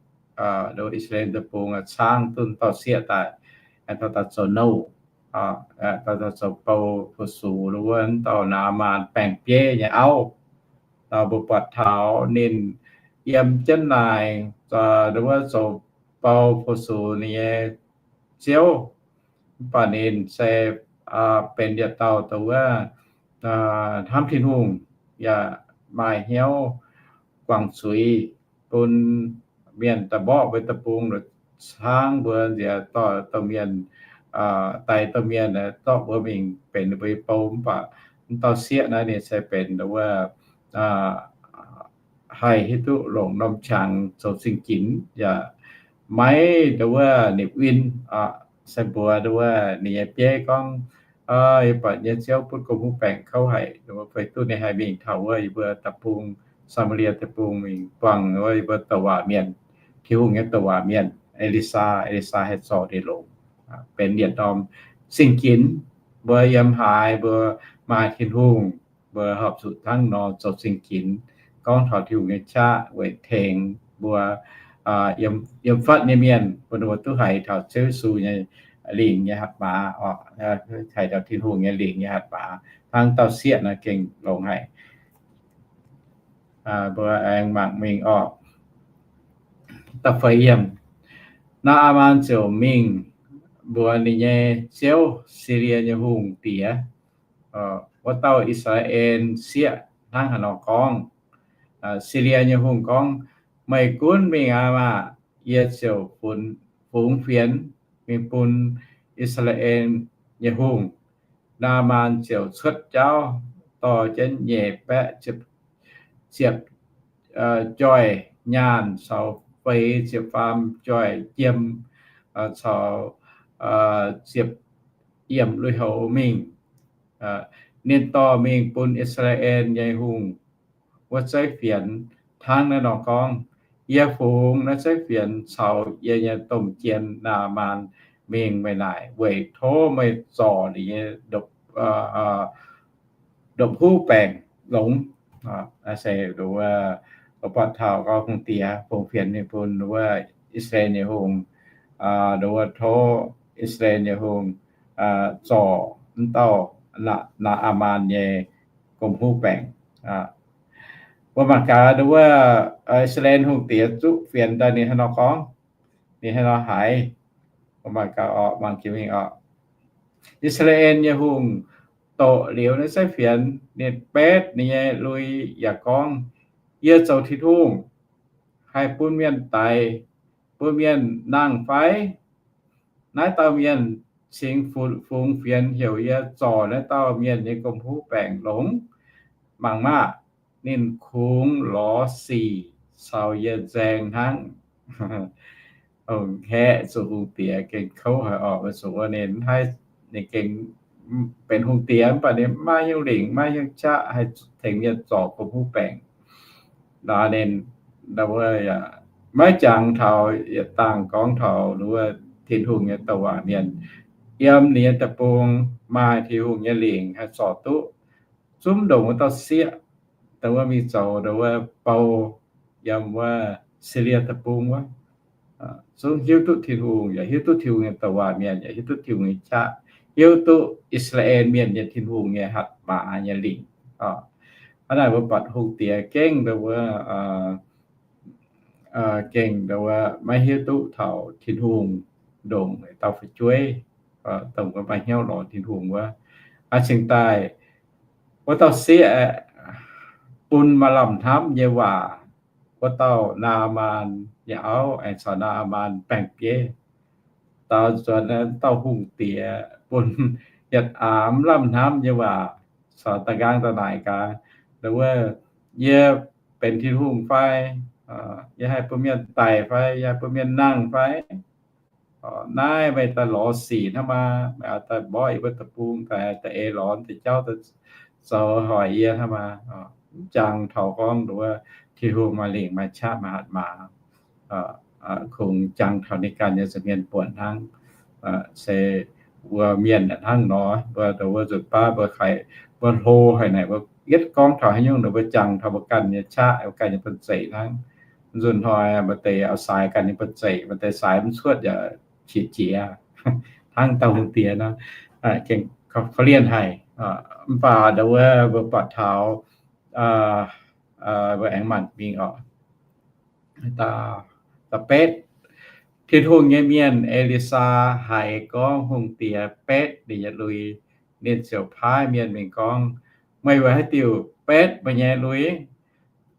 nduov I^saa^laa^en Deic-Bung caangv duqv dauh sieqv daaih, dauh daaih zoux nouh, dauh daaih zoux bou fu-sux nduov wuov dauh Naa^maan baeng-bieiv nyei auv. Mbuo buatc taux ninh yiem jienv naaic nduov wuov zoux bou fu-sux ninh nyei ziouv. Mv baac ninh se benx yietc dauh nduov wuov hnamv Tin-Hungh, yaac maaih hnyouv guangc zuiz bun mienh daaih mborqv mbuo deic-bung, caangv mbuo nziex dorh domh mienh, daix domh mienh zorqv mbuo mingh benx ninh mbuo nyei bou. Mv baac mv dauh sieqv naaiv ninh se benx nduov wuov haih hiuv duqv longc norm qangx zoux zingh ginx, yaac maiv nduov wuov nipc win. Se mbuox nduov wuov ninh nyei bieiv gorngv, yie buatc nyei ziouv butv gomh huv baengc kouv haic, feix duqv ninh haih mingh taux wuov yie mbuo deic-bung, Saa^maa^lie Deic-Bung mingh buangh wuov yie mbuo douc waac mienh, Tin-Hungh nyei douc waac mienh, E^li^saa. E^li^saa haih zorc ninh longx, benx yietc norm zingh ginx. Mbuo yiem haaix mbuo maaih Tin-Hungh, mbuo horpc zuqc hnangv nor zoux zingh ginx, gorngv taux Tin-Hungh nyei qaqv weic tengx mbuo yiem fatv nyei mienh, bun ninh mbuo duqv haiz taux Ziouv Yesu nyei lingc nyei hatc maaz, haiz taux Tin-Hungh nyei lingc nyei hatc maaz. Hnangv dauh sieqv naaiv gengh longx haic. Mbuo aengx mangc mingh orqc. Da'feix yiemc, Naa^aa^maan ziouc mingh mbuox ninh nyei ziouv, Silie nyei hungh diex, wuov dauh I^saa^laa^en sieqv hnangv haaix nor gorngv. Silie nyei hungh gorngv, Meih gunv mingh aqv maah! Yie ziouc fungx fienx mingh bun I^saa^laa^en nyei hungh. Naa^maan ziouc cuotv jauv dorh jienv nyeic baeqv ziepc joih nyaanh caux feix ziepc faam joih jiem caux ziepc yiemc lui-houx mingh. Ninh dorh mingh bun I^saa^laa^en nyei hungh wuov zeiv fienx hnangv naaiv nor gorngv, Yie fungx naaiv zeiv fienx caux yie nyei domh jien Naa^maan mingh meih naaic weic tov meih zorc ninh nyei ndopv-huv baengc longx. Naaiv se nduov wuov, buatc taux gorngv hungh diex fungx fienx mingh bun nduov wuov I^saa^laa^en nyei hungh, nduov wuov tov I^saa^laa^en nyei hungh zorc wuov dauh Naa^maan nyei gomh huv baengc. Mbuo mangc gaax nduov wuov I^saa^laa^en hungh diex zuqv fienx daaih ninh haaix nor gorngv, ninh haaix nor haiz. Mbuo mangc gaax orqc, mangc jiex mingh orqc. I^saa^laa^en nyei hungh doqc liuz naaiv zeiv fienx, ninh betv ninh nyei lui yaac gorngv, Yie zoux Tin-Hungh haih bun mienh daix, bun mienh nangh fai? Naaiv dauh mienh cingx fungx fienx heuc yie zorc naaiv dauh mienh nyei gomh huv baengc longx. Mangc maah! Ninh kungx lorz sic caux yie nzaeng hnangv. Haeqv zuqc hungh diex gengh kouv haic orqc, weic zuqc ninh, ninh gengh benx hungh diex mv baac ninh maiv maaih hnyouv lingc, maiv maaih hnyouv qaqv haih tengx mienh zorc gomh huv baengc. Naaiv ninh, maiv jangx taux yietc dangh gorngv taux wuov Tin-Hungh nyei douc waac mienh. Yiem ninh nyei deic-bung maaih Tin-Hungh nyei lingc haih zorc duqv zunv ndongc wuov dauh sieqv, dongh wuov mingh zoux dongh wuov bou yiem wuov Silie deic-bung wuov. Zungv hiuv duqv Tin-Hungh, yaac hiuv duqv Tin-Hungh nyei douc waac mienh, yaac hiuv duqv Tin-Hungh nyei qaqv, hiuv duqv I^saa^laa^en mienh nyei Tin-Hungh nyei hatc maaz nyei lingc. Hnangv naaic mbuo buatc hungh diex gengh dongh wuov, gengh dongh wuov maiv hiuv duqv taux Tin-Hungh ndongc dauh fu'jueiv. dongh wuov maaih hnyouv lorz Tin-Hungh wuov. Aa, cingx daaih wuov dauh sieqv aeqv, bun maaih lamh hnamv nyei waac, wuov dauh Naa^maan nyei auv aengx caux Naa^maan baeng-bieiv dau nzuonx wuov dauh hungh diex, bun yietc aax mv lamh hnamv nyei waac caux da'nqaang da'naaic gaax, wuov, yie benx Tin-Hungh fai? Yie haih bun mienh daic fai? Yie haih bun mienh nangh fai? Naaiv meih daaih lorz sic hnangv maah! Meih oix daaih mborqv yie mbuo deic-bung, daaih da'eix lorz deix jauv zoux hoic yie hnangv maah! Mv jangx taux gorngv nduov Tin-Hungh maaih lingc maaih qaqv maaih hatc maaz, kungx jangx taux ninh ganh nyei nza'hmien buonc hnangv. Se mbuo mienh hnangv nor, mbuo nduov wuov nzunc baav mbuo haiz mbuo hlo haic naaic, mbuo yietv gorngv taux haaix nyungc nor mbuo jangx taux mbuo ganh nyei qaqv, mbuo ganh nyei bun-zeic hnangv. Nzunc hnoi maaih deix oix saaix ganh nyei bun-zeic, maaih deix saaix mv cuotv yaac qiex jiez hnangv dauh hungh diex nor, gengh korv-lienh haic. Mv baac nduov wuov mbuo buatc taux mbuo aengx mangc mingh oc. Da'betv, Tin-Hungh nyei mienh E^li^saa haiz gorngv hungh diex betv ninh nyei lui, ninh ziouc paaiv mienh mingh gorngv, Meih weic haaix diuc betv meih nyei lui?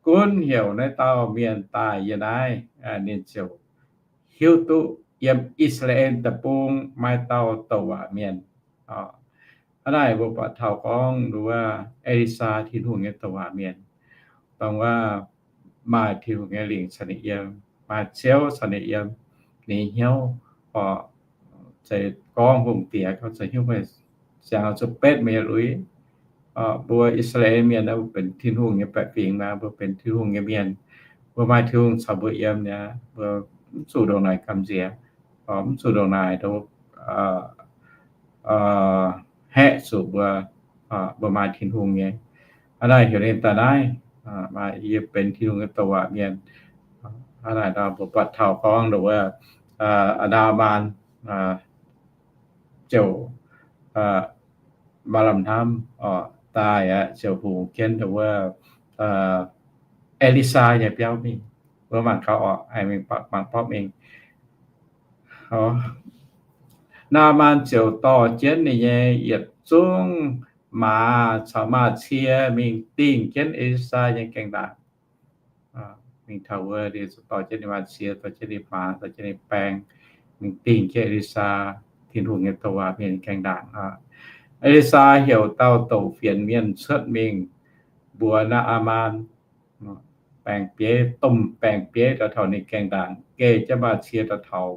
Gunv heuc naaiv dauh mienh daaih yie naaiv, ninh ziouc hiuv duqv yiem I^saa^laa^en Deic-Bung maaih dauh douc waac mienh. Hnangv naaic mbuo buatc taux gorngv nduov E^li^saa Tin-Hungh nyei douc waac mienh, dongh wuov maaih Tin-Hungh nyei lingc caux ninh yiem, maaih Ziouv caux ninh yiem, ninh hnyouv oc. Zeiz gorngv hungh diex gorngv zoux hnyouv meih, ziangh zuqc betv meih nyei lui. Mbuo I^saa^laa^en mienh naaiv mbuo benx Tin-Hungh nyei baeqc fingx mi'aqv, mbuo benx Tin-Hungh nyei mienh, mbuo maaih Tin-Hungh caux mbuo yiem mi'aqv, mbuo mv zuqc ndongc naaic gamh nziex, mv zuqc ndongc naaic haeqv zuqc mbuo, mbuo maaih Tin-Hungh nyei. Hnangv naaic heuc ninh daaih naaiv, maaih yie benx Tin-Hungh nyei douc waac mienh. Hnangv naaic nor mbuo buatc taux gorngv nduov wuov, Naa^maan ziouc maaih lamh hnamv oc, daaih aqv ziouc hungx jienv nduov wuov E^li^saa nyei biauv mingh. Mbuo mangc gaax oc, mingh mangc borqv mingh. Naa^maan ziouc dorh jienv ninh nyei yietc zungv maaz caux maaz-cie mingh dingh jienv E^li^saa nyei gaengh ndaangc. Mingh taux wuov, ninh dorh jienv ninh maaz-cie, dorh jienv ninh maaz, dorh jienv ninh baeng, mingh dingh jienv E^li^saa, Tin-Hungh nyei douc waac mienh, gaengh ndaangc. E^li^saa heuc dauh douc fienx mienh cuotv mingh mbuox Naa^maan, baeng-bieiv, domh baeng-bieiv daaih taux ninh gaengh ndaangc, geh jienv maaz-cie daaih taux,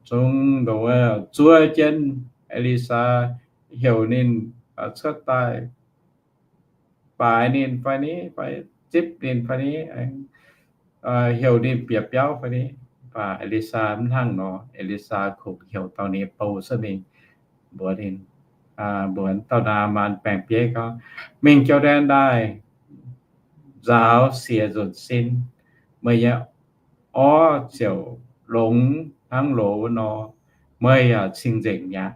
zungv nduov wuov zuov jienv E^li^saa, heuc ninh cuotv daaih baaix ninh fai ni, fai zipv ninh fai ni, heuc ninh bieqc biauv fai ni. Mv baac E^li^saa mv hnangv nor. E^li^saa kungx heuc dauh ninh nyei bou cuotv mingh mbuox ninh, mbuox dauh Naa^maan baeng-bieiv gorngv, Mingh Jor^ndaen ndaaih nzaaux siec nzunc sin, meih nyei orv ziouc longx hnangv loz wuov nor, meih yaac cing-nzengc mi'aqv.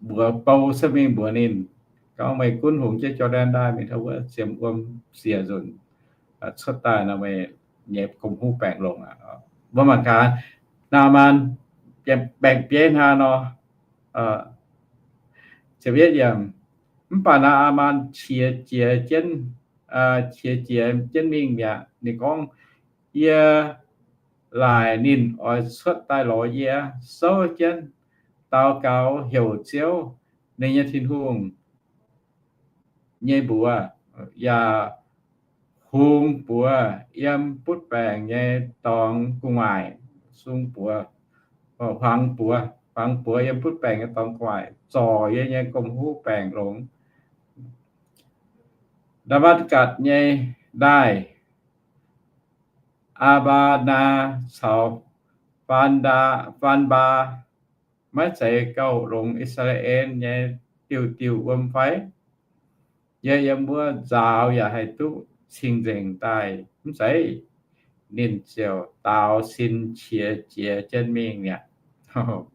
Mbuox bou cuotv mingh mbuox ninh gorngv, Meih gunv hungx jienv Jor^ndaen ndaaih mingh taux wuov ziemx wuom siec nzunc cuotv daaih nor, meih nyei gomh huv baengc longx aqv. Mbuo mangc gaax, Naa^maan baeng-bieiv hnangv nor, ziepc yietv yiemc, mv baac Naa^maan qiex jiez jienv, qiex jiez jienv mingh mi'aqv. Ninh gorngv, Yie laaic ninh oix cuotv daaih lorz yie, souv jienv, daux gaux heuc Ziouv, ninh nyei Tin-Hungh nyei mbuox, yaac hungx buoz yiem butv baengc nyei dorngx gu'nguaaic, sung buoz, huangx buoz, huangx buoz yiem butv baengc nyei dorngx gu'nguaaic zorc yie nyei gomh huv baengc longx. Ndaa^matv^gatc nyei ndaaih, Aa^mbaa^naa caux Faan^mbaa maiv zeiz gauh longx I^saa^laa^en nyei diuh diuh wuom fai? Yie yiem wuov nzaaux yaac haih duqv cing-nzengc daaih mv zeiz? Ninh ziouc daaux sin qiex jiez jienv mingh mi'aqv.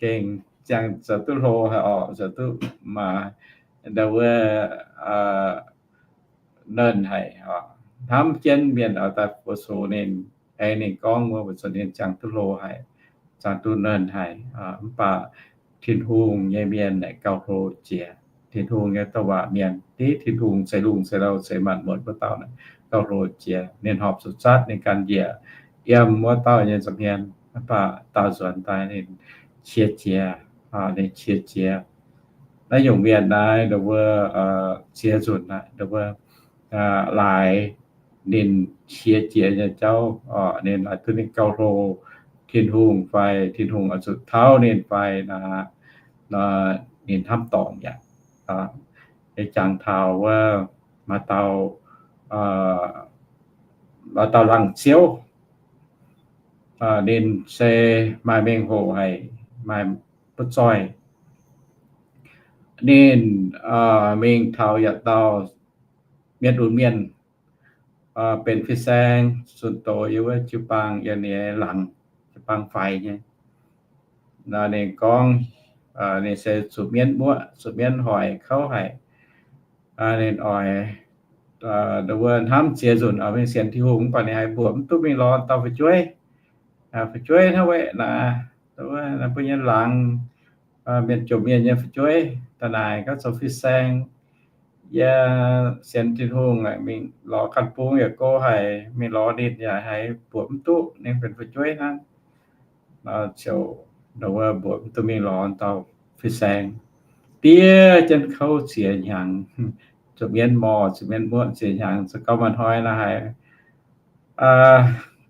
Gengh ziangh zoux duqv hlo haic orqc, zoux duqv maaih nda wuov nernh haic orqc. Hnamv jienv mienh oix daaih fu-sux ninh, Aengx ninh gorngv wuov, mbuo zuqc ninh ziangh duqv hlo haic, ziangh duqv nernh haic. Mv baac Tin-Hungh nyei mienh naaic gauh hlo jiex. Tin-Hungh nyei douc waac mienh, div Tin-Hungh ceix lungh ceix louh ceix maanc muotc wuov dauh naaic gauh hlo jiex. Ninh horpc zuqc zatv ninh ganh njiec yiem wuov dauh nyei nza'hmien, mv baac daauh nzuonx daaih ninh qiex jiez, ninh qiex jiez. Naaiv nyungc mienh naaiv, nduov wuov, ziex nzunc naaiv, nduov wuov, laaix ninh qiex jiez nyei jauv, ninh laaix duqv ninh gauh hlo Tin-Hungh fai Tin-Hungh oix zuqc tauv ninh fai naaic, ninh hnamv dorngc yaac. Yie jangx taux wuov, maaih dauh, maaih dauh laangz ziouv, ninh se maaih mengh hoc haic, maaih butv zoih. Ninh mingh taux yietc dauh mienh lunx mienh, benx fin-saeng zunh doz yiem wuov jiu-baang, yiem ninh laangz, jiu-baang faix nyei. Ninh gorngv, ninh se zuqc mienv muoqv, zuqc mienv hoic kouv haic. Ninh oix, nduov wuov, hnamv ziex nzunc oix mingh sienx Tin-Hungh, mv baac ninh haiz mbuoqc mv duqv mingh lorz dauh fu'jueiv. Fu'jueiv hnangv weic naaic, mbuo nyei laangz, mienh jomc mienh nyei fu'jueiv daaih naaic gorngv zoux fin-saeng, yie sienx Tin-Hungh, mingh lorz ganh bung yaac go haic, mingh lorz ninh yaac haiz mbuoqc mv duqv, ninh benx fu'jueiv hnangv. Ziouc, nduov wuov, mbuoqc mv duqv mingh lorz dauh fin-saeng. Diev jienv kouv ziex hnyangx, zuqc mienv morh, zuqc mienv muoqv ziex hnyangx, za'gengh maaih hnoi naaic haiz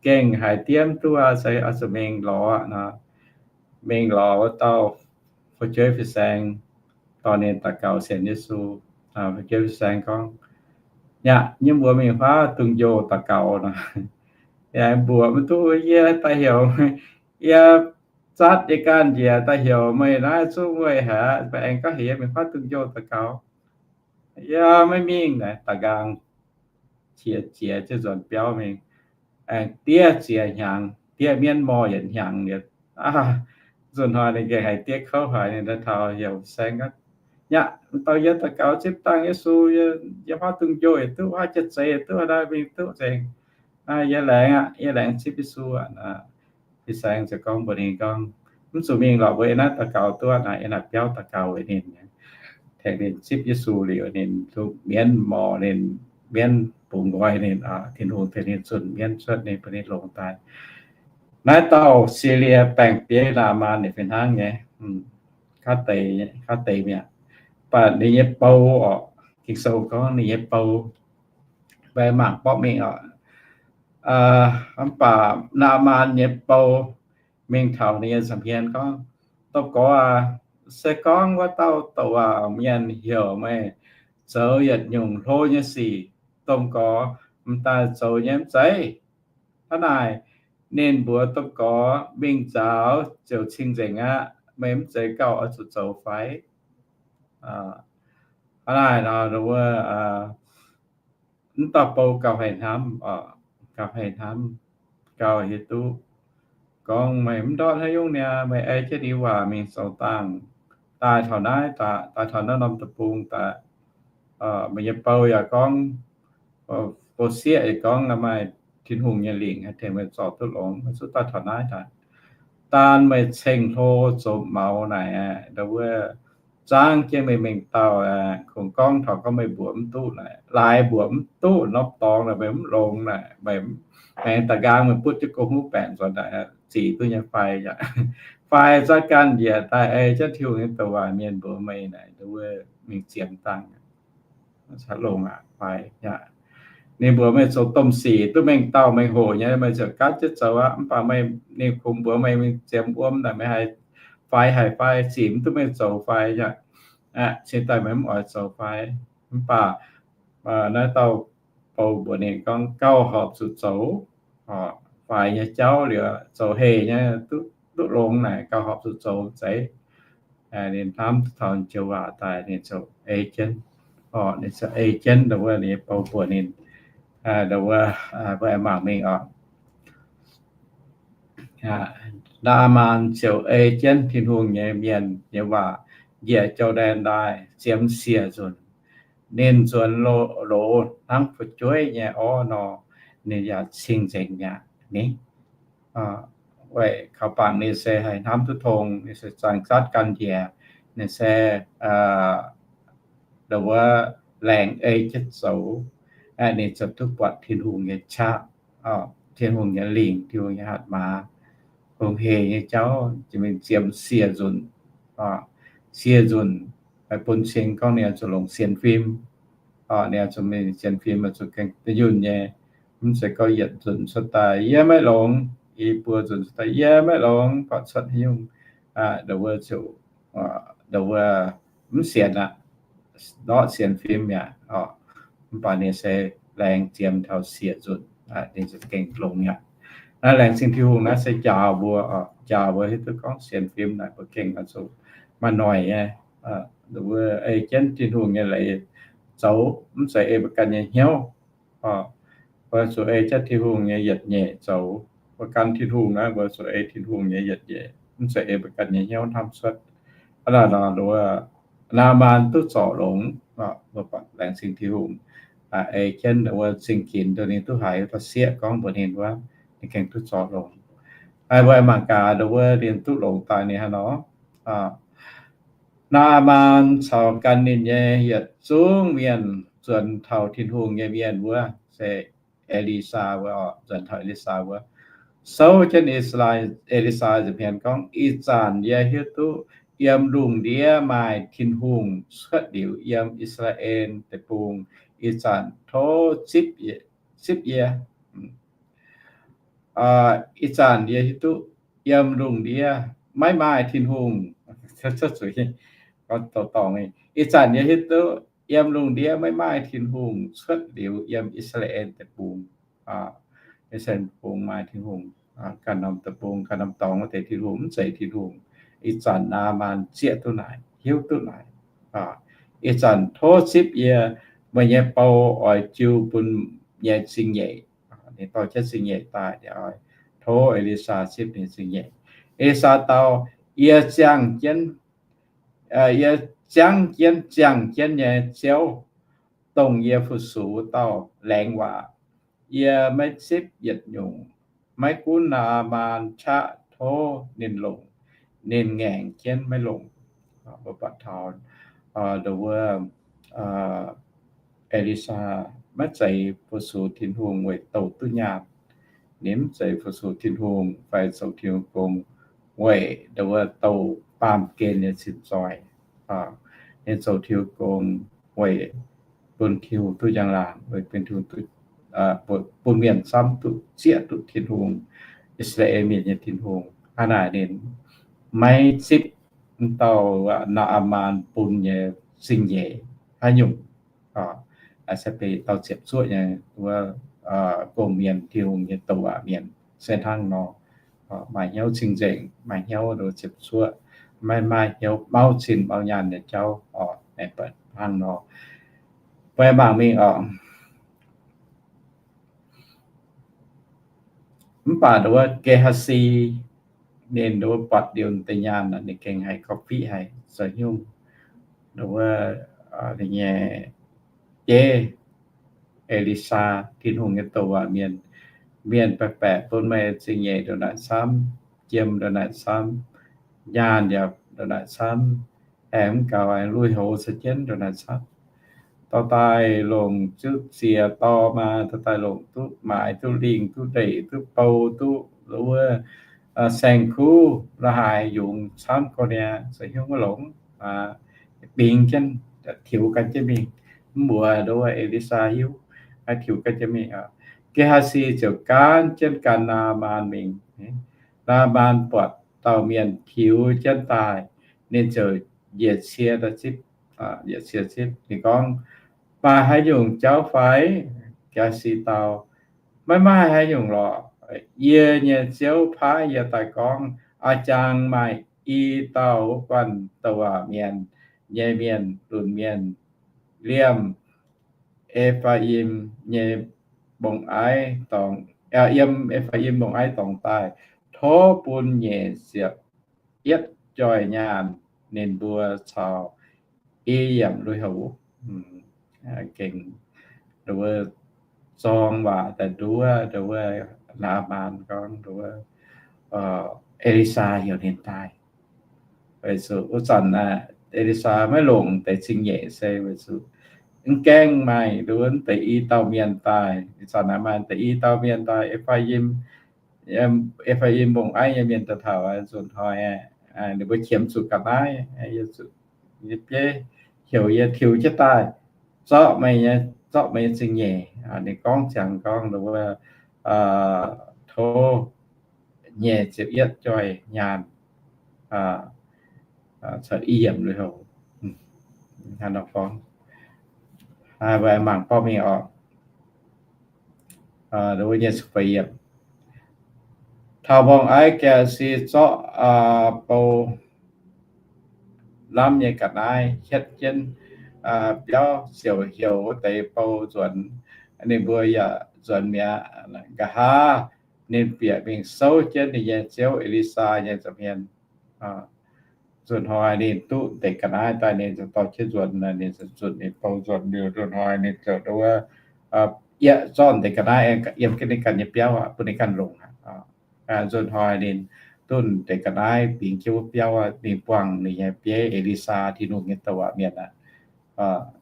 gengh haiz diev mv duqv aqv, se oix zuqc mingh lorz nor. Mingh lorz wuov dauh fu'jueiv fin-saeng, dorh ninh daux gaux sienx Yesu. Fu'jueiv fin-saeng gorngv, yaac nyei mbuox mingh huaav dungz-njoh daux gaux nor. Yaac mbuoqc mv duqv, yie daaih heuc, yie zatv yie ganh njiec daaih heuc meih naaiv zungv weic haaix, meih aengx gorngv heuc yie mingh huaav dungz-njoh daux gaux. Yie maiv mingh naaic, da'nqaang qiex jiez ziouc nzuonx biauv mingh. Aengx diev ziex hnyangx, diev mienv morh yietc hnyangx liuz, nzunc hnoi ninh gengh haiz diev kouv haic, ninh daaih taux heuc saeng, yaac dauh yie daux gaux zipv dangh Yesu, yie huaav dungz-njoh yietc duqv, huaav jiex zeix yietc duqv, haaix dauh mingh duqv nzengc. Yie laengz aqv, yie laengz zipv Yesu aqv. Fin-saeng ziouc gorngv mbuox ninh gorngv, mv zuqc mingh lorqc, mbuo yiem naaiv daux gaux duqv naaic, yiem naaic biauv daux gaux weic ninh. Tengx ninh zipv Yesu liuz, ninh duqv mienv morh ninh, mienv bungx nqoi ninh, Tin-Hungh tengx ninh zunh mienv cuotv ninh, bun ninh longx daaih. Naaiv dauh Silie baeng-bieiv Naa^maan ninh fih hnangv nyei, kaav deix, kaav deix mi'aqv. Mv baac ninh nyei bou orqc, Ging-Sou gorngv ninh nyei bou, mbuo mangc borqv mingh oc. Mv baac Naa^maan nyei bou mingh taux ninh nyei nza'hmien gorngv, Domh gorx aac, se gorngv wuov dauh douc waac mienh heuc meih zoux yietc nyungc hlo nyei sic, domh gorx m'daaih zoux nyei mv zeiz? Hnangv naaic, ninh mbuox domh gorx, Mingh nzaaux ziouc cing-nzengc aqv. Meih mv zeiz gauh oix zuqc zoux fai? Hnangv naaic nor, wuov, mv dauh bou gauh haih hnamv, gauh haih hnamv, gauh hiuv duqv gorngv, Meih mv ndortv haaix nyungc niaa, meih ei jienv ninh waac mingh zoux dangh, daaih taux naaiv, daaih taux naaiv norm deic-bung daaih, meih nyei bou yaac gorngv, bou sieqv yaac gorngv, maaih Tin-Hungh nyei lingc haih tengx meih zorc duqv longx, meih zuqc daaih taux naaiv daaih. Daan meih ceng-hlo zoux maux naaic, nduov wuov, zaangv jienv meih mengh dauh, kungx gorngv taux gorngv meih mbuoqc mv duqv naaic, laaix mbuoqc mv duqv norm dorngx naaic, meih mv longx naaic, meih aengx da'nqaang meih butv jienv gong-huv baengc nzuonx naaic, zic duqv nyei fai? Fai zatv ganh njiec daaih ei jienv Tin-Hungh nyei douc waac mienh mbuox meih naaic, nduov wuov, mingh ziemx dangh, longx aqv fai? Ninh mbuox meih zoux domh sic duqv mengh dauh mengh hoc nyei, meih ziouc gaatv jienv zoux aqv. Mv baac meih, ninh kungx mbuox meih mingh ziemx wuom naaic, meih haih fai, haih fai, zic mv duqv meih zoux fai aqv. Cingx daaih meih mv oix zoux fai? Mv baac naaiv dauh bou mbuox ninh gorngv, Gauh horpc zuqc zoux faix nyei jauv liuz, zoux heh nyei duqv longx naaic, gauh horpc zuqc zoux zeiz. Ninh hnamv taux joux waac daaih, ninh ziouc ei jienv. Ninh ziouc ei jienv wuov ninh nyei bou mbuox ninh, wuov, mbuo aengx mangc mingh oc. Naa^maan ziouc ei jienv Tin-Hungh nyei mienh nyei waac njiec Jor^ndaen Ndaaih ziemx siec nzunc. Ninh nzuonx loz hnangv fu'jueiv nyei orv nor, ninh yaac cing-nzengc mi'aqv. ni. Weic kaux bangc ninh se haih hnamv duqv tong, ninh se zaangc zatv gan njiec, ninh se ndo wuov laengz ei jienv zoux, ninh ziouc duqv buatc Tin-Hungh nyei qaqv, Tin-Hungh nyei lingc, Tin-Hungh nyei hatc maaz, hungh hec nyei jauv, jiex mingh ziemx siec nzunc, siec nzunc, bun cing gorngv ninh oix zuqc longc sienx fim, ninh oix zuqc mingh sienx fim, oix zuqc gengh yunh nyei. Mv zeiz gorngv yietc nzunc cuotv daaih yie maiv longx, i buo nzunc cuotv daaih yie maiv longx, buatc cuotv haaix nyungc, ndo wuov ziouc, ndo wuov mv sienx aqv, ndortv sienx fim mi'aqv. Mv baac ninh se laengz ziemx taux siec nzunc, ninh ziouc gengh longx mi'aqv. Naaiv laengz zingh Tin-Hungh naaiv se njaaux mbuo, njaaux mbuo hiuv duqv gorngv sienx fim naaic mbuo gengh oix zuqc maaih noic nyei, wuov ei jienv Tin-Hungh nyei leiz zoux, mv zeiz ei mbuo ganh nyei hnyouv. Mbuo zuqc ei jienv Tin-Hungh nyei yietc nyeic zoux. Mbuo gan Tin-Hungh naaiv, mbuo zuqc ei Tin-Hungh nyei yietc nyeic, mv zeiz ei mbuo ganh nyei hnyouv hnamv cuotv. Hnangv naaic nor, Naa^maan duqv zorc longx, mbuo buatc laengz zingh Tin-Hungh ei jienv wuov zingh ginx, ninh duqv haiz taux sieqv gorngv mbuox ninh wuov, ninh gengh duqv zorc longx. Mbuo mangc gaax ndo wuov ninh duqv longx daaih ninh hnangv nor. Naa^maan caux gan ninh nyei yietc zungv mienh nzuonx taux Tin-Hungh nyei mienh wuov, se E^li^saa wuov, nzuonx taux E^li^saa wuov, souv jienv E^li^saa nza'hmien gorngv, Ih zanc yie hiuv duqv yiem lungh ndiev maaih Tin-Hungh cuotv liuz yiem I^saa^laa^en Deic-Bung. Ih zanc tov zipv yie. Ih zanc yie hiuv duqv yiem lungh ndiev maiv maaih Tin-Hungh. Ih zanc yie hiuv duqv yiem lungh ndiev maiv maaih Tin-Hungh cuotv liuz yiem I^saa^laa^en Deic-Bung. I^saa^laa^en Deic-Bung maaih Tin-Hungh ganh norm deic-bung, ganh norm dorngx wuov deix Tin-Hungh, mv zeiz Tin-Hungh. Ih zanc Naa^maan zieqv duqv naaic, hiuv duqv naaic. Ih zanc tov zipv yie, meih nyei bou oix jiu bun nyei zingh nyeic. Ninh dorh jienv zingh nyeic daaih, tov E^li^saa zipv ninh zingh nyeic. E^li^saa dau, Yie ziangh jienv, yie ziangh jienv, ziangh jienv nyei Ziouv, dongh yie fu-sux dauh laengz waac, yie maiv zipv yietc nyungc. Maiv gunv Naa^maan qaqv tov ninh longc, ninh ngaengc jienv maiv longc. Mbuo buatc taux ndo wuov E^li^saa maiv zeiz fu-sux Tin-Hungh weic douh duqv nyaanh. Ninh mv zeiz fu-sux Tin-Hungh fai zoux Tin-Hungh gong weic ndo wuov douh baamh gen nyei cin-zoih. Ninh zoux Tin-Hungh gong weic bun Tin-Hungh duqv njang-laangc, weic bun Tin-Hungh duqv, bun mienh camv duqv zieqv duqv Tin-Hungh, I^saa^laa^en Mienh nyei Tin-Hungh. Hnangv naaic ninh maiv zipv m'dauh Naa^maan bun nyei zingh nyeic haaix nyungc. Se benx dauh ziepc zuoqv nyei wuov gong-mienh, Tin-Hungh nyei douc waac mienh se hnangv nor. Maaih hnyouv cing-nzengc, maaih hnyouv ziepc zuoqv, maiv maaih hnyouv mauv cin mauv nyaanh nyei jauv oc. Hnangv nor, mbuo mangc mingh oc. Mv baac ndo wuov Ge^haa^si, ninh ndo wuov buatc liuz deix nyaanh, ninh gengh haiz korv-fiqv haic zoux nyungc. Ndo wuov ninh nyei jeiv, E^li^saa, Tin-Hungh nyei douc waac mienh, mienh baeqc baeqc bun meih zingh nyeic ndongc naaic camv, jiem ndongc naaic camv, nyaanh yaac ndongc naaic camv, aengx mv gaux aengx lui-houx caux jienv ndongc naaic camv. Dorh daaih longc zuqc ziex dorh maah, dorh daaih longc duqv maaiz duqv lingh duqv ndeic duqv bou duqv wuov saeng-kuv la'haaix yungz camv gorqv-nie, zoux nyungc maiv longx. Bingx jienv, tiux gan jienv mingh. Mv mbuox ndo wuov E^li^saa hiuv, tiux gan jienv mingh. Ge^haa^si ziouc gaanv jienv gan Naa^maan mingh. Naa^maan buatc dauh mienh tiux jienv daaih, ninh ziouc njiec cie daaih zipv, njiec cie zipv. Ninh gorngv, Maaih haaix nyungc jauv fai? Ge^haa^si dau, Maiv maaih haaix nyungc lorqc. Yie nyei ziouv paaiv yie daaih gorngv, A'jangx maaih i dauh wuov guanh douc waac mienh nyei mienh lunx mienh liemh E^faa^im nyei mbong-aiv dorngx, yiem E^faa^im mbong-aiv dorngx daaih. Tov bun nyeic ziepc yietv joih nyaanh ninh mbuo caux i yiemc lui-houx. Gengh ndo wuov zorng waac daaih nduov ndo wuov Naa^maan gorngv, E^li^saa heuc ninh daaih. Weic zuqc wuov zanc E^li^saa maiv longc deix zingh nyeic se weic zuqc mv gaengh maaih nduov deix i dauh mienh daaih. Ih zanc maaih deix i dauh mienh daaih, E^faa^yim, E^faa^yim mbong aiv nyei mienh daaih taux nzuonx hnoi, ninh mbuo qiemx zuqc ga'naaiv, yie bieiv heuc yie tiux jienv daaih zorqv meih nyei, zorqv meih nyei zingh nyeic. Ninh gorngv ziangx gorngv nduov, tov nyei ziepc yietv joih nyaanh, caux i yiemc lui-houx. Hnangv nor gorngv, mbuo mangc borqv mingh oc. Nduov nyei ziepc feix yiemc. Taux mbong aiv, Ge^haa^si zorqv bou lamv nyei ga'naaiv hietv jienv biauv, ziouc heuc wuov deix bou nzuonx. Ninh mbuo yaac nzuonx mi'aqv. Nqa'haav ninh bieqc mingh souv jienv ninh nyei ziouv E^li^saa nyei nza'hmien. Nzuonx hnoi ninh duqv deix ga'naaiv daaih, ninh ziouc dorh jienv nzuonx, ninh ziouc zunc ninh bou nzuonx liuz, nzuonx hnoi ninh ziouc nduov, yie zorqv deix ga'naaiv yiem jienv ninh ganh nyei biauv aqv, bun ninh ganh longc aqv. Nzuonx hnoi ninh duqv deix ga'naaiv bingx jienv wuov biauv, ninh buangh ninh nyei bieiv E^li^saa, Tin-Hungh nyei douc waac mienh aqv.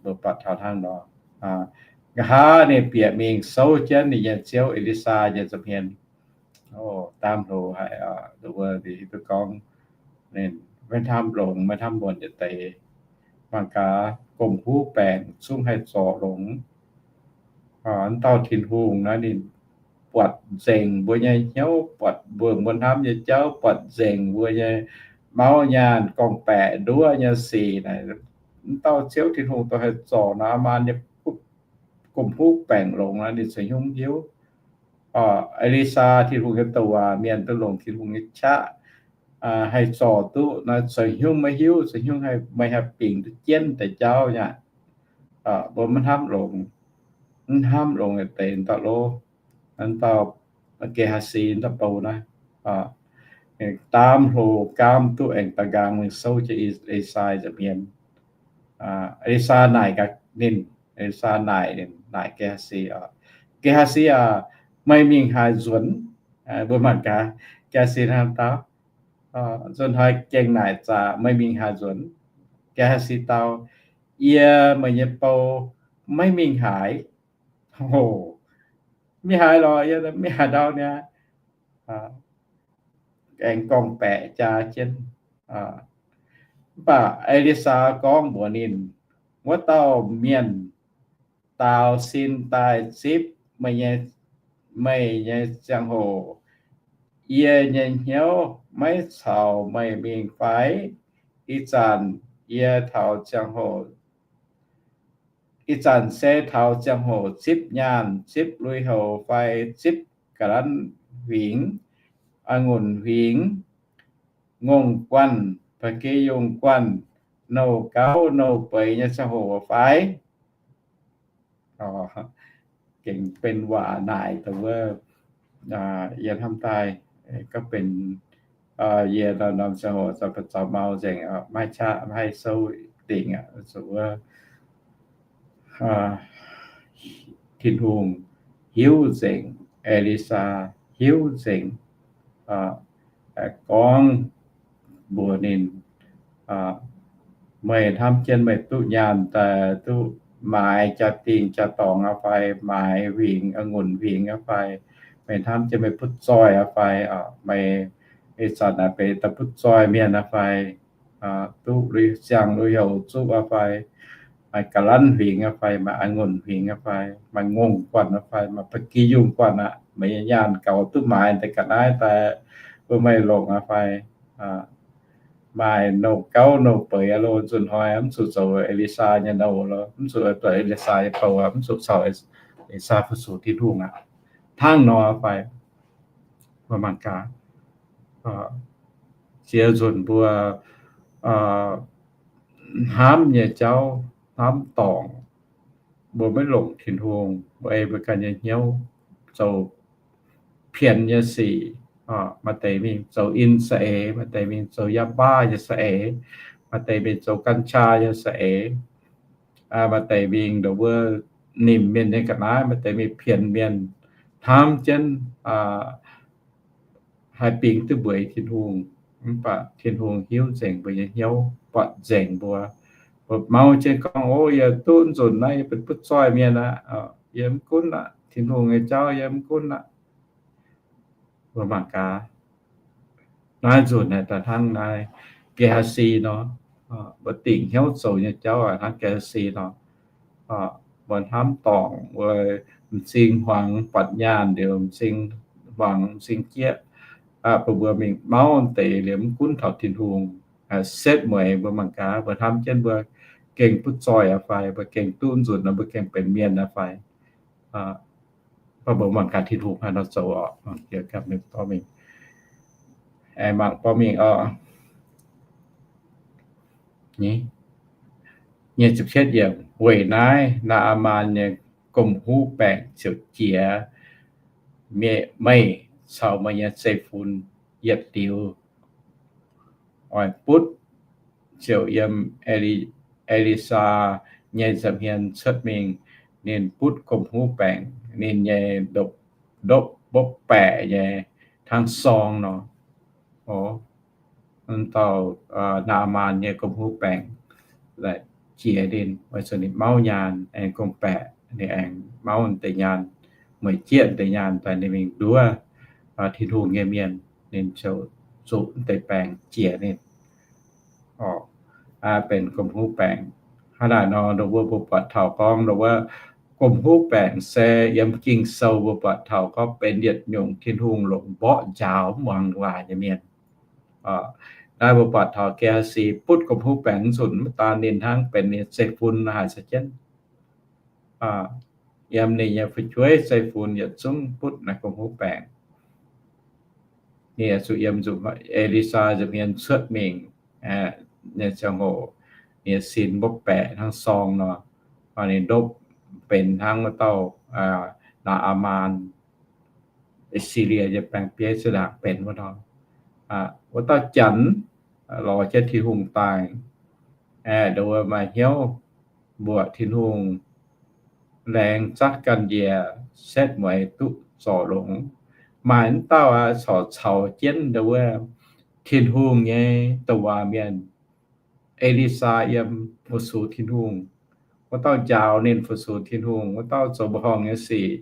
Mbuo buatc taux hnangv nor. Nqa'haav ninh bieqc mingh souv jienv ninh nyei ziouv E^li^saa nyei nza'hmien. Daamv hlo haic, nduov gorngv, maiv hnamv longx maiv hnamv muonc nyei deix. Mangc gaax, gomh huv baengc zungv haih zorc longx. Wuov dauh Tin-Hungh naaiv ninh buatc nzengc mbuo nyei hnyouv, buatc mbuo, mbuo hnamv nyei jauv, buatc nzengc mbuo nyei mauv nyaanh gorngv-baeqc nduov nyei sic naaic. Wuov dauh Ziouv Tin-Hungh dongh haih zorc Naa^maan nyei gomh huv baengc longx naaiv ninh ceix nyungc hiuv. E^li^saa, Tin-Hungh nyei douc waac mienh, duqv longc Tin-Hungh nyei qaqv haih zorc duqv naaiv ceix nyungc maiv hiuv, ceix nyungc haih, meih haih bingx duqv jienv deix jauv nyei. Mbuo maiv hnamv longx, maiv hnamv longx deix dauh lov, dauh Ge^haa^si dauh bou naaiv, daamv hlo gaamv duqv aengx da'nqaang mingh souv jienv E^li^saa nza'hmien. E^li^saa naaic gaax ninh, E^li^saa naaic ninh, naaic Ge^haa^si, Ge^haa^si aac, meih mingh haaix nzuonx? Mbuo mangc gaax, Ge^haa^si hnangv dau, nzuonx hnoi gengh naaic zaqc, meih mingh haaix nzuonx? Ge^haa^si dau, yie, meih nyei bou, maiv mingh haaix. Mingh haaix lorqc, yie mingh haaix ndau niaa. Aengx gorngv-baeqc jaa jienv. Mv baac E^li^saa gorngv mbuox ninh, wuov dauh mienh daaux sin daaih zipv meih nyei, meih nyei ziangh hoc, yie nyei hnyouv maiv caux meih mingh fai? Ih zanc yie taux ziangh hoc, ih zanc se taux ziangh hoc zipv nyaanh, zipv lui-houx fai zipv ga'lanv huingx, a'ngunc huingx, ngongh guanh, ba'gi yungh guanh, nouh gauv nouh beiz nyei ziangh hoc fai? Gengh benx waac naaic dongh wuov, yie hnamv daaih, gauh benx, yie norm ziangh hoc zaux mau nzengc, maiv qaqv maiv haih souv dingc aqv. Zuqc wuov Tin-Hungh hiuv nzengc, E^li^saa hiuv nzengc, gorngv mbuox ninh, meih hnamv jienv meih duqv nyaanh daaih duqv maaiz jaa-dingh jaa-dorngx aqv fai, maaiz huingx, a'ngunc huingx aqv fai? Meih hnamv jienv meih butv zoih aqv fai? Meih ih zanc naaic benx daaih butv zoih mienh aqv fai? Duqv lui, ziangh lui-houx zuqv aqv fai? Maaih ga'lanv huingx aqv fai? Maaih a'ngunc huingx aqv fai? Maaih ngongh guanh aqv fai? Maaih ba'gi yungh guanh aqv? Meih nyei nyaanh gaux duqv maaiz deix ga'naaiv daaih bun meih longc aqv fai? Maaih nouh gauv nouh beiz aqv loh. Nzunc hnoi mv zuqc zoux E^li^saa nyei nouh loh, mv zuqc zoux E^li^saa nyei bou, mv zuqc caux E^li^saa fu-sux Tin-Hungh aqv. Hnangv nor fai? Mbuo mangc gaax, ziex nzunc mbuo hnamv nyei jauv, hnamv dorngc, mbuo maiv longc Tin-Hungh, mbuo ei mbuo ganh nyei hnyouv zoux pienx nyei sic. Maaih deix mingh zoux in saeng-eix, maaih deix mingh zoux yaac-baav nyei saeng-eix, maaih deix mingh zoux gan-chaa nyei saeng-eix, maaih deix mingh nduov wuov nimc mienh nyei ga'naaiv, maaih deix mingh pienx mienh, hnamv jienv haih bingx duqv mbuox Tin-Hungh. Mv baac Tin-Hungh hiuv nzengc mbuo nyei hnyouv, buatc nzengc mbuo. Mbuo mauv jienv gorngv, O, yie duqv nzunc naaiv, yie benx butv zoih mienh aqv. Yie mv gunv aqv. Tin-Hungh nyei jauv yie mv gunv aqv. Mbuo mangc gaax, naaiv nzunc naaiv daaih hnangv naaiv Ge^haa^si nor, mbuo dingc hnyouv zoux nyei jauv hnangv Ge^haa^si nor. Mbuo hnamv dorngc, mbuo m'zing hmuangx buatc nyaanh liuz, m'zing hmuangx m'zing jieqv, bun mbuo mingh mauv deix liuz mv gunv taux Tin-Hungh. Setv mueiz mbuo mangc gaax, mbuo hnamv jienv mbuo gengh butv zoih aqv fai, mbuo gengh duqv nzunc nor, mbuo gengh benx mienh aqv fai. Mbuo mangc gaax Tin-Hungh haaix nor zoux oc. Aengx mangc borqv mingh oc. Weic naaiv Naa^aa^maan nyei gomh huv baengc ziouc jiex meih caux meih nyei zeiv-fun yietc liuz oix butv. Ziouc yiem E^li^saa nyei nza'hmien cuotv mingh, ninh butv gomh huv baengc, ninh nyei ndopv mbopv baeqc nyei hnangv sorng nor. Mv dauh Naa^aa^maan nyei gomh huv baengc jiex ninh, weic zuqc ninh mauv nyaanh aengx gorngv-baeqc, ninh aengx mauv deix nyaanh, mueic jieqv deix nyaanh daaih ninh mingh nduov Tin-Hungh nyei mienh, ninh ziouc zuqc deix baengc jiex ninh. Benx gomh huv baengc. Hnangv naaic nor, ndau wuov mbuo buatc taux gorngv ndau wuov gomh huv baengc se yiem Ging-Sou mbuo buatc taux gorngv benx yietc nyungc Tin-Hungh longc mborqv njaaux mv muangx waac nyei mienh. Naaiv mbuo buatc taux Ge^haa^si butv gomh huv baengc nzunc, mv daan ninh hnangv, benx ninh zeiv-fun haic sai jienv. Yiem ninh nyei fu'jueiv zeiv-fun yietc zungv butv naaiv gomh huv baengc. Ninh zuqc yiem E^li^saa nza'hmien cuotv mingh nyei ziangh hoc, ninh nyei sin mbopv baeqc hnangv sorng nor, ninh ndopv benx hnangv wuov dauh Naa^aa^maan, I^saa^laa^en nyei baeng-bieiv za'gengh benx wuov nor. Wuov dauh janx lorz jienv Tin-Hungh daaih, ndau wuov maaih hnyouv mbuoqc Tin-Hungh, laengz zatv ganh njiec, setv mueiz duqv zorc longx. Maaih wuov dauh aqv corc caux jienv ndau wuov Tin-Hungh nyei douc waac mienh, E^li^saa, yiem fu-sux Tin-Hungh. Wuov dauh njaaux ninh fu-sux Tin-Hungh, wuov dauh zoux mbuoqc horngh nyei sic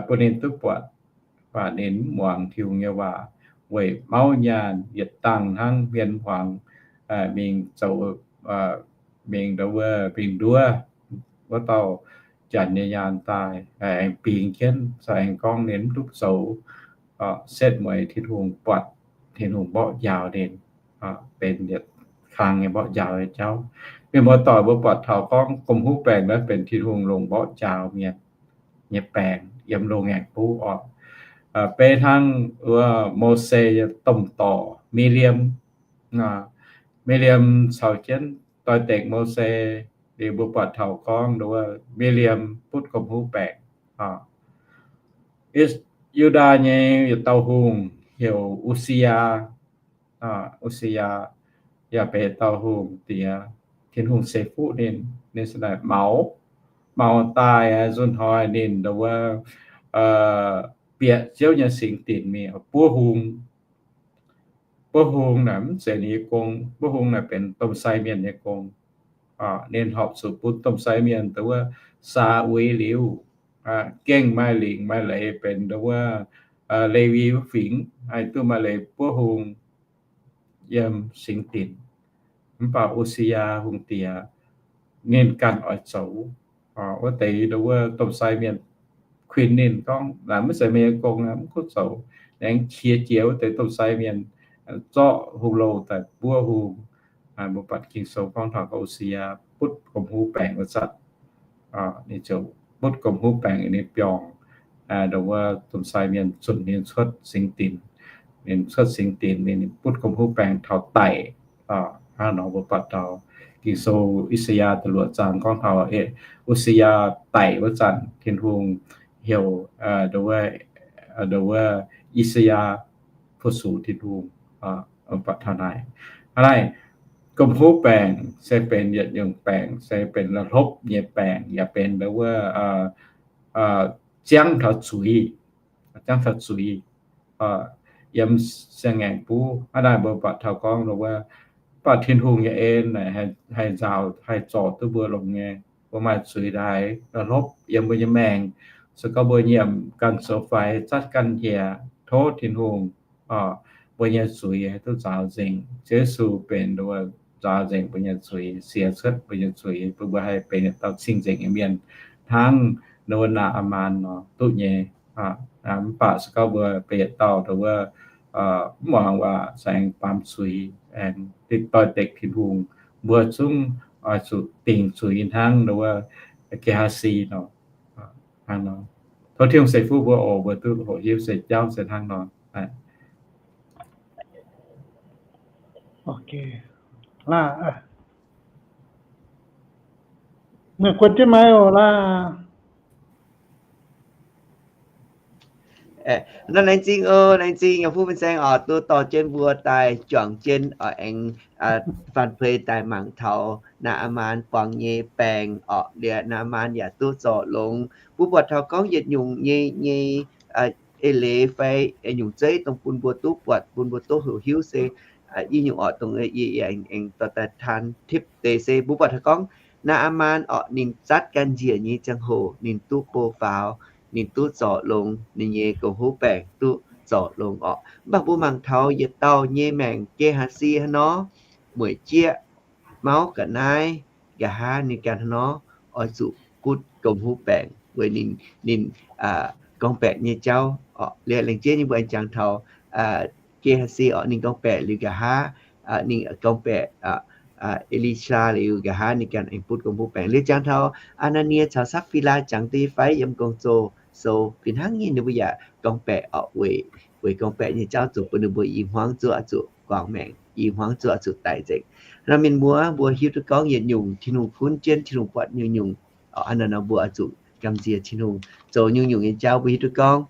bun ninh duqv buatc, mv baac ninh mv muangx Tin-Hungh nyei waac, weic mauv nyaanh yietc dangh hnangv hmien hmuangx mingh zoux, mingh ndau wuov mingh nduov wuov dauh janx nyei nyaanh daaih, aengx bingx jienv, se aengx gorngv ninh mv duqv zoux, setv mueiz Tin-Hungh buatc, Tin-Hungh mborqv njaaux ninh, benx yietc kang nyei mborqv njaaux nyei jauv. Mienh muoz-doic, mbuo buatc taux gorngv gomh huv baengc naaiv benx Tin-Hungh longc mborqv njaaux mienh nyei baengc yiem loz-ngaengc buv oc. Beiv hnangv wuov Mose nyei domh dorc Mi^li^am. Mi^li^am caux jienv doix-dekc Mose, liuz mbuo buatc taux gorngv wuov Mi^li^am butv gomh huv baengc. Yu^ndaa nyei yietc dauh hungh heuc U^si^yaa. U^si^yaa yaac benx dauh hungh diex, Tin-Hungh ceix fuqv ninh, ninh se naaic maux, maux daaih nzunc hnoi ninh ndau wuov bieqc Ziouv nyei singx dinc mingh buov hung. Buov hung naaic mv zeiz ninh nyei gong. Buov hung naaic benx domh sai mienh nyei gong. Ninh horpc zuqc bun domh sai mienh ndau wuov saa uix liuz, gengh maaih lingc maaih leiz benx ndau wuov Lewi wuov fingx, haih duqv maaih leiz buov hung yiem singx dinc. Mv baac U^si^yaa hungh diex ninh ganh oix zoux. Wuov deix ndau wuov domh sai mienh kuinx ninh gorngv, Naaiv maiv zeiz meih nyei gong, mv gunv zoux. Aengx qiex jiez wuov deix domh sai mienh zorqv hung louh daaih buov hung. Mbuo buatc Ging-Sou gorngv taux gorngv U^si^yaa butv gomh huv baengc wuov zanc, ninh ziouc butv gomh huv baengc ninh biorngh ndau wuov domh sai mienh zunc ninh cuotv singx dinc. Ninh cuotv singx dinc, ninh butv gomh huv baengc taux daic. Hnangv nor mbuo buatc taux Ging-Sou I^saa^yaa da'luoqc zaang gorngv taux U^si^yaa daic wuov zanc, Tin-Hungh heuc ndau wuov, ndau wuov I^saa^yaa fu-sux Tin-Hungh. Buatc taux naaic, hnangv naaic, gomh huv baengc se benx yietc nyungc baengc, se benx la'hlopv nyei baengc, yaac benx ndau wuov ziangv taux zuiz, ziangv taux zuiz yiem siang-ngaengc buv. Hnangv naaic mbuo buatc taux gorngv wuov, mv baac Tin-Hungh nyei en haih nzaaux, haih zorc duqv mbuo longx nyei. Mbuo maaih zuiz daaih la'hlopv yiem mbuo nyei maengc. Se gorngv mbuo nyiemc ganh zoux faix, zatv ganh njiec, tov Tin-Hungh, mbuo nyei zuiz haih duqv nzaaux nzengc. Ziouv Yesu benx nzaaux nzengc mbuo nyei zuiz, siex cuotv mbuo nyei zuiz, bun mbuo haih benx yietc dauh cing-nzengc nyei mienh hnangv wuov Naa^aa^maan nor duqv nyei. Mv baac se gorngv mbuo benx yietc dauh wuov, mv muangx waac, se aengx baamz zuiz, aengx doix-dekc Tin-Hungh, mbuo zungv oix zuqc dingc zuiz hnangv wuov Ge^haa^si nor. Tov Tin-Hungh ceix fuqv mbuo oc, mbuo duqv hoqc hiuv se jauv se hnangv nor. Meih guon jienv maiv oc laah. Nor laengz zingh oc, laengz zingh yiem fuqv fin-saeng oc, duqv dorh jienv mbuo daaih juangc jienv oc, aengx faan-fei daaih mangc taux Naa^aa^maan buangh nyei baengc oc, liuz Naa^aa^maan yaac duqv zorc longx. Mbuo buatc taux gorngv yietc nyungc nyei, nyei eix leiz fai nyungc zeiv dongh bun mbuo duqv buatc, bun mbuo duqv hoqc hiuv se i nyungc oc, dongh yie aengx dorh daaih taan tipv deix se mbuo buatc taux gorngv Naa^aa^maan oc, ninh zatv ganh njiec nyei ziangh hoc ninh duqv go faaux, ninh duqv zorc longx, ninh nyei gong-huv baengc duqv zorc longx oc. Mv baac mbuo mangc taux yietc dauh nyei maengc Ge^haa^si hnangv nor, mueic jieqv, mauv ga'naaiv, nqa'haav ninh ganh hnangv nor oix zuqc butv gong-huv baengc weic ninh, ninh gorngv-baeqc nyei jauv oc. Liuz laengz jeiv nyei mbuo aengx jangx taux Ge^haa^si oc, ninh gorngv-baeqc liuz nqa'haav, ninh gorngv-baeqc E^li^saa liuz nqa'haav ninh ganh aengx butv gong-huv baengc. Liuz jangx taux Aa^naa^nie caux Sapv^fii^laa jangx deix fai yiem gong-zoh sou fih hnangv nyei, ninh mbuo yaac gorngv-baeqc oc, weic, weic gorngv-baeqc nyei jauv zuqc bun ninh mbuo i hmuangv zuqc oix zuqc guangc maengc, i hmuangv zuqc oix zuqc daic nzengc. Nor mienh muoz mbuo hiuv duqv gorngv yietc nyungc Tin-Hungh gunv jienv, Tin-Hungh buatc nyungc-nyungc oc. Hnangv naaic nor mbuo oix zuqc gamh nziex Tin-Hungh. Zoux nyungc-nyungc nyei jauv mbuo hiuv duqv gorngv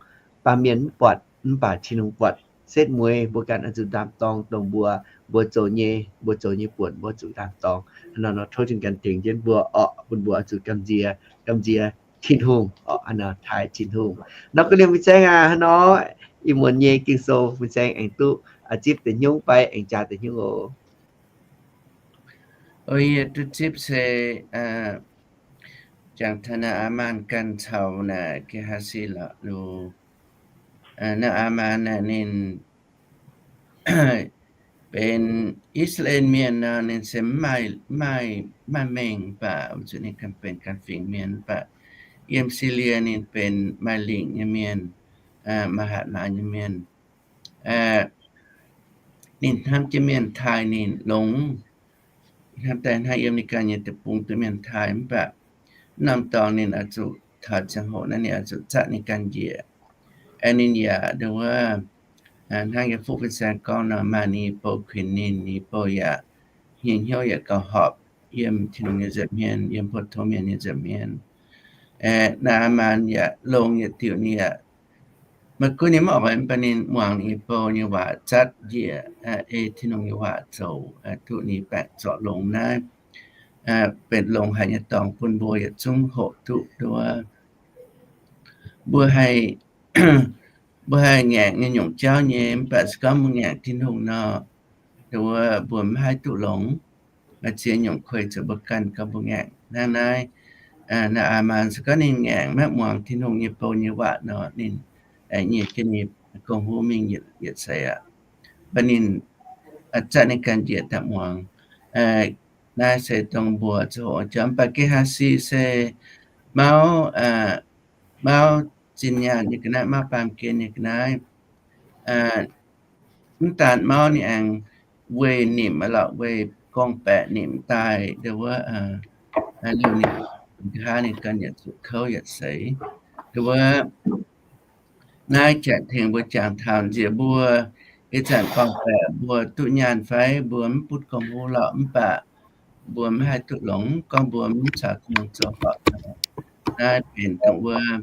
baamh mienh mv buatc, mv baac Tin-Hungh buatc. Setv mueiz mbuo ganh oix zuqc ndaam-dorng dongh mbuo, mbuo zoux nyei, mbuo zoux nyei buonc mbuo zuqc ndaam-dorng. Hnangv naaic nor tov Tin-Hungh ganh tengx jienv mbuo oc, bun mbuo oix zuqc gamh nziex, gamh nziex Tin-Hungh oc, hnangv naaic taaih Tin-Hungh. Nor ga'ndiev fin-saeng aac, hnangv nor ih muonz nyei Ging-Sou fin-saeng aengx duqv zipv deix hnyouv fai aengx jaax deix hnyouv oc. Yie duqv zipv se jangx taux Naa^aa^maan ganh caux naaic Ge^haa^si lorqc. Lu, Naa^aa^maan naaic ninh benx I^saa^laa^en Mienh nor, ninh se mv maaih, maaih mengh, mv baac zuqc ninh ganh benx ganh fingx mienh. Mv baac yiem Silie ninh benx maaih lingc nyei mienh, maaih hatc maaz nyei mienh. Ninh hnamv jienv mienh taaih ninh longx. Hnamv daaih hnangv yiem ninh ganh nyei deic-bung duqv mienh taaih, mv baac norm dorngx ninh oix zuqc taux ziangh hoc naaiv ninh oix zuqc zatv ninh ganh njiec. Aengx ninh yaac nduov wuov, hnangv yiem fuqv fin-saeng gorngv nor, maaih ninh bou kuinx ninh, ninh bou yaac hnyouv hnyouv yaac gauh horpc yiem Tin-Hungh nyei nza'hmien, yiem pou-tong mienh nyei nza'hmien. Naa^aa^maan yaac longx yietc diuc ninh yaac, maiv gunv ninh mv oix, mv baac ninh muangx ninh bou nyei waac zatv njiec, ei Tin-Hungh nyei waac zoux, duqv ninh baengc zorc longx naaiv, benx longx haic nyei dorngx bun mbuo yietc zungv hoqc duqv nduov. Mbuo haih, mbuo haih ngaengc nyei nyungc jauv nyei, mv baac se gorngv mbuo ngaengc Tin-Hungh nor, nduov mbuo mv haih duqv longx. Maaih ziex nyungc kuei zuqc mbuo ganh gorngv mbuo ngaengc. Hnangv naaiv, Naa^aa^maan se gorngv ninh ngaengc maiv muangx Tin-Hungh nyei bou nyei waac nor, ninh nyiex jienv ninh gong-huv mingh yietc seix aqv. Mv baac ninh zatv ninh ganh njiec daaih muangx. Naaiv se dongh mbuox ziangh hoc jauv. Mv baac Ge^haa^si se mauv, mauv zinh nyaanh nyei ga'naaiv, mauv baamh gen nyei ga'naaiv. Mv daan mauv, ninh aengx weih nimc lorqc, weih gorngv-baeqc nimc daaih nduov wuov, liouh ninh nqa'haav ninh ganh yietc zuqc kouv yietc seix. Nduov wuov, naaiv jaax tengx mbuo jangx taux nziex mbuo ih zanc gorngv-baeqc mbuo duqv nyaanh fai mbuo mv butv gong-huv lorqc, mv baac mbuo mv haih duqv longx, gorngv mbuo mv caux Tin-Hungh zoux horpc. Naaiv benx dongh wuov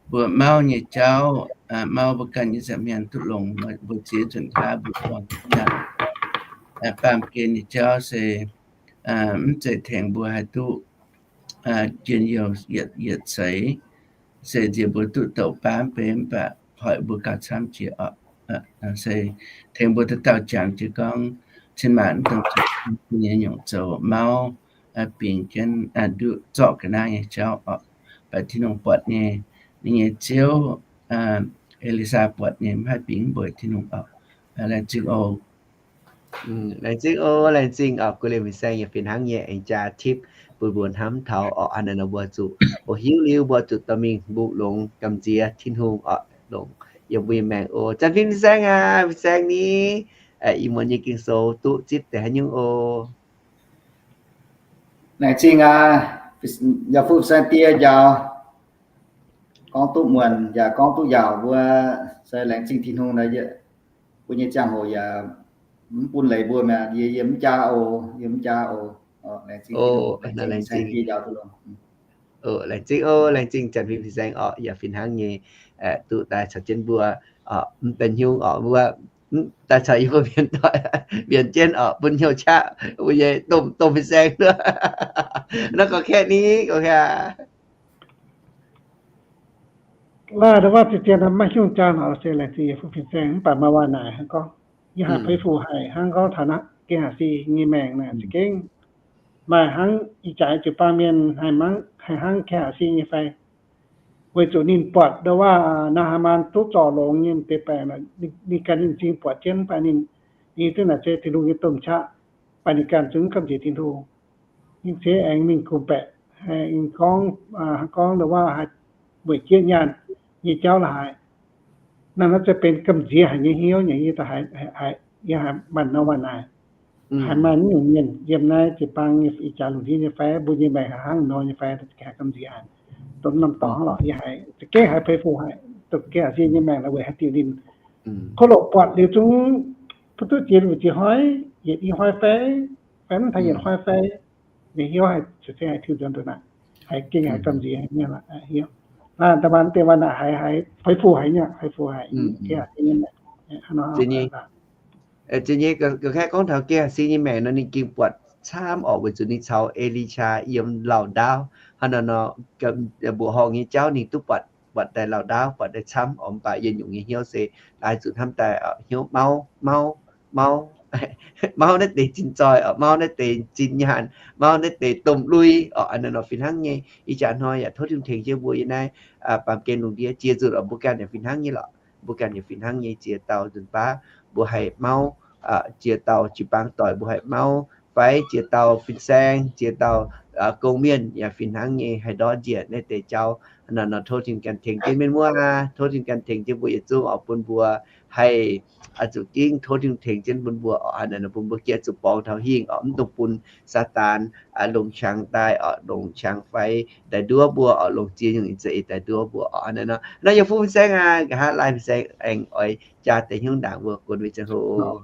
mbuo mauv nyei jauv, mauv mbuo ganh nyei nza'hmien duqv longx, mbuo ziex nzunc hlaax mbuo buangh nyaanh. Baamh gen nyei jauv se mv zeiz tengx mbuo haih duqv njien-youh yietc seix. se nziex mbuo duqv douc baav mv bei mv baac hoic mbuo gauh camv jiex oc. Se tengx mbuo dauh dauh jangx jiex gorngv cin-maanc mv dongh zuqc nyei nyungc zoux mauv bingx jienv nduqc zorqv ga'naaiv nyei jauv oc. Mv baac Tin-Hungh buatc nyei, ninh nyei Ziouv, E^li^saa buatc nyei mv haih bingx mv mbuox Tin-Hungh oc. Laengz zingh oc. Laengz zingh oc, laengz zingh oc. Guv Liemh fin-saeng yaac fih hnangv nyei aengx jaa tipv bun mbuo hnamv taux oc. Hnangv naaiv nor mbuo zuqc o hiuv liuz mbuo zuqc dorh mingh mbuo longx gamh nziex Tin-Hungh oc, longx yiem mbuo nyei maengc oc. Janx-Fin fin-saeng aac, fin-saeng ni, ih muonz nyei Ging-Sou duqv zipv deix haaix nyungc oc? Laengz zingh aac, yaac fu fin-saeng die njaaux, gorngv duqv muonc yaac gorngv duqv yaauc mbuo, se laengz zingh Tin-Hungh naaiv, mbuo nyei ziangh hoc yaac mv bun leiz mbuo mi'aqv. Yie, yie mv jaa oc, yie mv jaa oc. Laengz zingh Tin-Hungh, laengz zingh fin-saeng die njaaux duqv longx. Laengz zingh oc, laengz zingh Janx-Fin fin-saeng oc, yaac fih hnangv nyei duqv daaih caux jienv mbuo mv benx hnyungv oc, mbuo daaih caux yie mbuo mienh doic mbienx jienv oc, bun hnyouv qaqv mbuo nyei domh, domh fin-saeng. Naaiv gorngv kaeqv ni, gorngv kaeqv. Laaih ndau wuov zien-zien maiv hiuv jaa nor se laengz zingh yaac fu fin-saeng, mv baac maaih waac naaic hnangv gorngv, yie haih feix fuc haic hnangv gorngv taux naaiv gengh haih si nyei maengc naaic za'gengh maaih hnangv ih jaax jiu-baang mienh haih hnangv gengh haih si nyei fai? Weic zuqc ninh buatc ndau wuov Naa^haa^maan duqv zorc longx nyei deix baengc, ninh ganh ninh m'zing buatc jienv, mv baac ninh, ninh duqv naaic se Tin-Hungh nyei domh qaqv, mv baac ninh ganh zungv gamh nziex Tin-Hungh. Ninh ceix aengx mingh gorngv-baeqc, gorngv, gorngv ndau wuov haih weic jieqv nyaanh nyei jauv la'haaix. Naaiv, naaiv se benx gamh nziex haic nyei hnyouv nyei. Yie haiz, yie haiz maanc nor maanc naaic, haiz maaih mv nyungc mienh yiem naaiv jiu-baang nyei ih jaax lungh ndiev nyei fai, mbuo nyei maengc haiz hnangv nor nyei fai, haih gamh nziex haic. Dongh norm dorngx lorqc, yie haiz za'gengh haiz feix fuc haic, dongh gengh haih si nyei maengc la'weic haaix diuc ninh kov loqc buatc liuz zungv bun duqv jiex luoqc jiex hnoi, yietc i hnoi fai, fai mv taux yietc hnoi fai, nyei hnyouv haih, se haiz tiuv nzuonx ndongc naaic, haiz gengh haiz gamh nziex nyei hnyouv. Da'faanh deix waac naaic haiz, haiz feix fuc haic nyei, feix fuc haic. Zinh nyei, gorngv taux gengh haih si nyei maengc nor, ninh gengh buatc camv oc, weic zuqc ninh caux E^li^saa yiem lauh ndaauv. Hnangv naaiv nor, mbuoqc horngh nyei jauv ninh duqv buatc, buatc daaih lauh ndaauv, buatc daaih camv oc. Mv baac yietc nyungc nyei hnyouv se laaix zuqc hnamv daaih hnyouv mauv, mauv, mauv, mauv naaiv deix zinh zoih oc, mauv naaiv deix zinh nyaanh, mauv naaiv deix domh lui oc. Hnangv naaiv nor fih hnangv nyei. Ih jaax hnoi yaac tov Tin-Hungh tengx jienv mbuo yiem naaiv baamh gen lungh ndiev jiex nzunc oc. Mbuo ganh yaac fih hnangv nyei lorqc. Mbuo ganh yaac fih hnangv nyei, ziex dauh nzunc baav mbuo haih mauv, ziex dauh jiu-baang doic mbuo haih mauv, fai ziex dauh fin-saeng, ziex dauh gong-mienh yaac fih hnangv nyei haih ndortv njiec naaiv deix jauv. Naaiv nor tov Tin-Hungh ganh tengx jienv mienh muoz aqv. Tov Tin-Hungh ganh tengx jienv mbuo yietc zungv oc, bun mbuo haih zuqc gingv tov Tin-Hungh tengx jienv bun mbuo oc. Naaiv nor bun mbuo gengh zuqc borngz taux hingh oc, mv dungx bun Saadaan longc qangx daaih oc, longc qangx fai daaih nduov mbuo oc, longc ziex nyungc za'eix daaih nduov mbuo oc. Naaiv nor, naaiv yie fu fin-saeng aqv, nqa'haav laai fin-saeng aengx oix jaa deix hnyouv ndaangc mbuo gunv mingh ziangh hoc.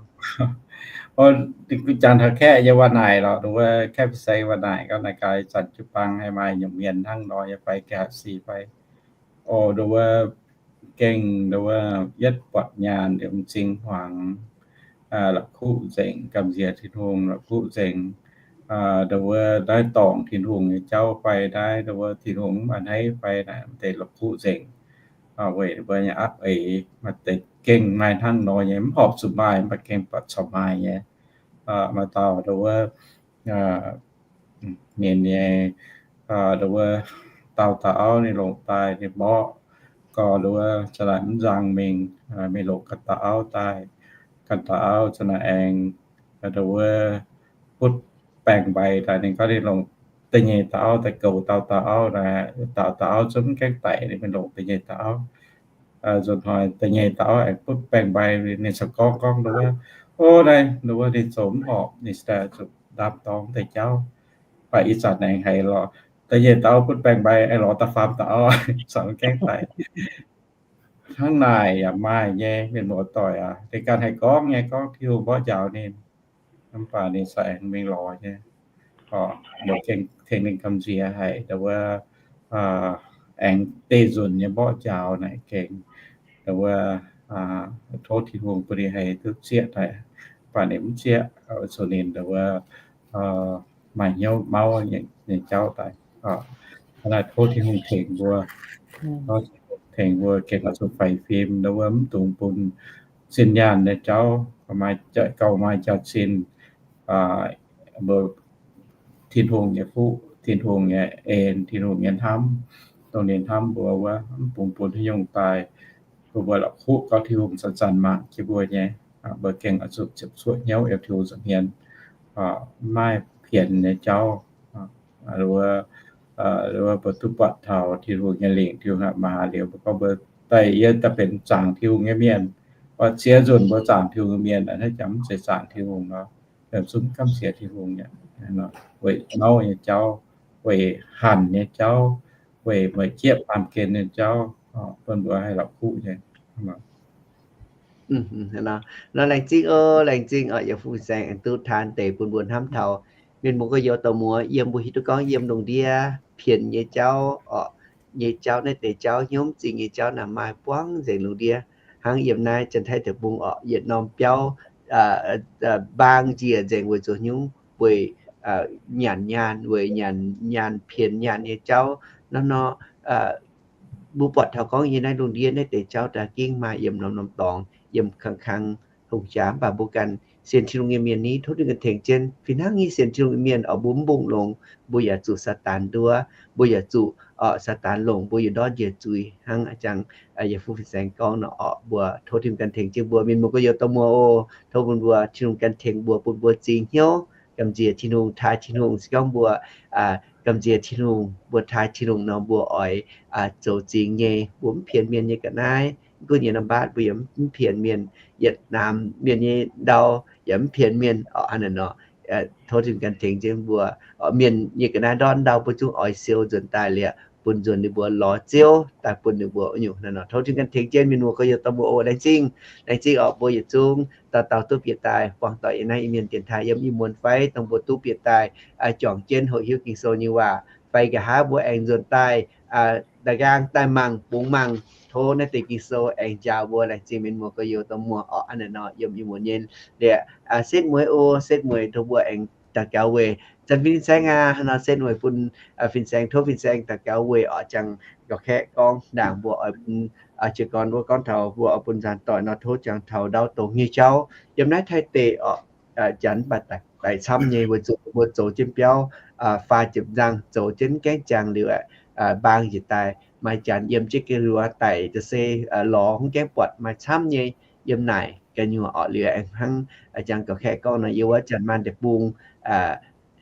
Janx taux kaeqv yie waac naaic lorqc, nduov kaeqv fin-saeng waac naaic gorngv naaic gaax, zanc jiu-baang haih maaih nyungc mienh hnangv nor nyei fai, gengh haih si fai? O, nduov gengh nduov yietv buatc nyaanh liuz m'zing hmuangx, la'kuqv nzengc, gamh nziex Tin-Hungh la'kuqv nzengc. Nduov naaiv dorngc Tin-Hungh nyei jauv fai naaiv, nduov Tin-Hungh mv maaih hneiv fai naaic, deix la'kuqv nzengc. Weic mbuo nyei aapv eix maaih deix gengh maaih hnangv nor nyei, mv horpc zuqc maaih, mv baac gengh buatc corc maaih nyei. Maaih dauh nduov mienh nyei, nduov dauh dauh auv ninh longc daaih ninh mborqv, gorx nduov za'naaic mv nzang mingh, mingh longc ganh dauh auv daaih. Ganh dauh auv za'naaic aengx nduov butv baengc mbaix daaih. Ninh gorngv ninh longc da'nyeic dauh auv daaih goux dauh dauh auv naaic, dauh dauh auv zungv mv gaengh daic, ninh mingh longc da'nyeic dauh auv. Nzunc hnoi da'nyeic dauh auv aengx butv baengc mbaix, ninh corc gorngv gorngv nduov, o, naaiv nduov ninh zoux mv horpc, ninh daaih zuqc ndaam dorng deix jauv. Baac ih zanc aengx haiz lorz da'nyeic dauh auv butv baengc mbaix, aengx lorz da'faam dauh auv, corc mv gaengh daic. Hnangv naaic yaac maaih nyei, mienh muoz-doic aac. Ninh ganh haih gorngv nyei, gorngv Tin-Hungh mborqv njaaux ninh, mv baac ninh corc aengx mingh lorz nyei. Mbuo gengh tengx ninh gamh nziex haic, nduov aengx deix nzunc nyei mborqv njaaux naaic gengh, nduov tov Tin-Hungh bun ninh haih duqv zieqv daaih. Mv baac ninh mv zieqv, zuqc ninh nduov maaih hnyouv mauv nyei jauv daaih. Naaiv tov Tin-Hungh tengx mbuo, Tengx mbuo gengh oix zuqc faix fim, mbuo mv dungx bun sin nyaanh nyei jauv, gauh maaih jaax-zinh, mbuo Tin-Hungh nyei fuqv, Tin-Hungh nyei en, Tin-Hungh nyei hnamv, dongh ninh hnamv mbuo wuov, mv bun bun haaix nyungc daaih bun mbuo la'kuqv gauh Tin-Hungh zanc-zanc mangc jiex mbuo nyei. Mbuo gengh oix zuqc ziepc zuoqv hnyouv yiem Tin-Hungh nza'hmien, maiv maaih pienx nyei jauv, mbuo duqv buatc taux Tin-Hungh nyei lingc, Tin-Hungh maaih haaix liuz mbuo gorngv mbuo daaih yie daaih benx zaangc Tin-Hungh nyei mienh. Oix ziex nzunc mbuo zaangc Tin-Hungh nyei mienh, naaiv jangx mv zeiz zaangc Tin-Hungh nor, mv gamh nziex Tin-Hungh nyei. Weic mauv nyei jauv, weic hanc nyei jauv, weic meih jieqv baamh gen nyei jauv, bun mbuo haih la'kuqv nyei. Nor laengz zingh oc, laengz zingh oc, yie fu fin-saeng aengx duqv taan deix bun mbuo hnamv taux mienh muoz gorx-youz dorh muoz yiem, mbuo hiuv duqv gorngv yiem lungh ndiev pienx nyei jauv oc, nyei jauv naaiv deix jauv hnyouv zingh nyei jauv naaic maaih buangv nzengc lungh ndiev. Hnangv yiem naaiv Janx-Taiv deic-bung oc, yietc norm biauv mbaang njiec nzengc weic zuqc hnyouv, weic nyanc nyaanh, weic nyanc nyaanh pienx nyaanh nyei jauv. Nor nor mbuo buatc taux gorngv yiem naaiv lungh ndiev naaiv deix jauv daaih gengh maaih yiem norm-norm dorngx, yiem kang-kang hungh jaax. Mv baac mbuo ganh sienx Tin-Hungh nyei mienh ni, tov Tin-Hungh ganh tengx jienv. Fih hnangv nyei sienx Tin-Hungh nyei mienh oc, mbuo mv mbungh longx, mbuo yaac zuqc Saadaan nduov, mbuo yaac zuqc Saadaan longc mbuo yietc ndortv njiec zuiz. Hnangv a'jang yie fu fin-saeng gorngv nor oc, mbuo tov Tin-Hungh ganh tengx jienv mbuo mienh muoz gorx-youz dorh muoz oc. Tov bun mbuo Tin-Hungh ganh tengx mbuo, bun mbuo zingx hnyouv gamh nziex Tin-Hungh, taaih Tin-Hungh. Se gorngv mbuo gamh nziex Tin-Hungh, mbuo taaih Tin-Hungh nor, mbuo oix zoux zingx nyei, mbuo mv pienx mienh nyei ga'naaiv. Mv gunv nyei norm mbatv mbuo yaac mv pienx mienh, yietc naamh mienh nyei ndau yaac mv pienx mienh oc. Hnangv naaic nor, tov Tin-Hungh ganh tengx jienv mbuo. Mienh nyei ga'naaiv ndortv ndau mbuo zungv oix siou nzuonx daaih liuz, bun nzuonx ninh mbuo lorz Ziouv daaih bun ninh mbuo nyungc. Hnangv naaic nor, tov Tin-Hungh ganh tengx jienv mienh muoz gorx-youz dorh mbuo oc. Laengz zingh, laengz zingh oc, mbuo yietc zungv dauh dauh duqv bieqc daaih buangh doic yiem naaiv Iu-Mienh dienx taaih yiem Iu-Mienh fai dongh mbuo duqv bieqc daaih juangc jienv hoqc hiuv Ging-Sou nyei waac, fai nqa'haav mbuo aengx nzuonx daaih da'nqaang daaih mangc bungx mangc, tov naaiv deix Ging-Sou aengx njaaux mbuo. Laengz zingh mienh muoz gorx-youz dorh mbuo oc. Hnangv naaic nor, yiem Iu-Mienh nyei liuz, setv mueiz oc, setv mueiz tov mbuo aengx daux gaux weic Janx fin-saeng aqv. Hnangv nor setv mueiz bun fin-saeng, tov fin-saeng daux gaux weic oc, jangx gauh kaeqv gorngv ndaangc mbuo oix bun jiez gorn wuov gorngv taux mbuo oix bun nzaanx doic nor, tov jangx taux ndau dongz nyei jauv yiem naaiv Taiv deic oc. Janx mv baac daic camv nyei weic zuqc mbuo zoux jienv biauv faah ziepc nzangh, zoux jienv gaengh jangx liuz, mbaang njiec daaih maaih janx yiem jienv ga'hluoqv daic, se lorz mv gaengh buatc maaih camv nyei. Yiem naaic ga'nyuoqc orqc liuz aengx hnangv jangx gauh kaeqv gorngv nor, yiem wuov Janx-Maanh Deic-Bung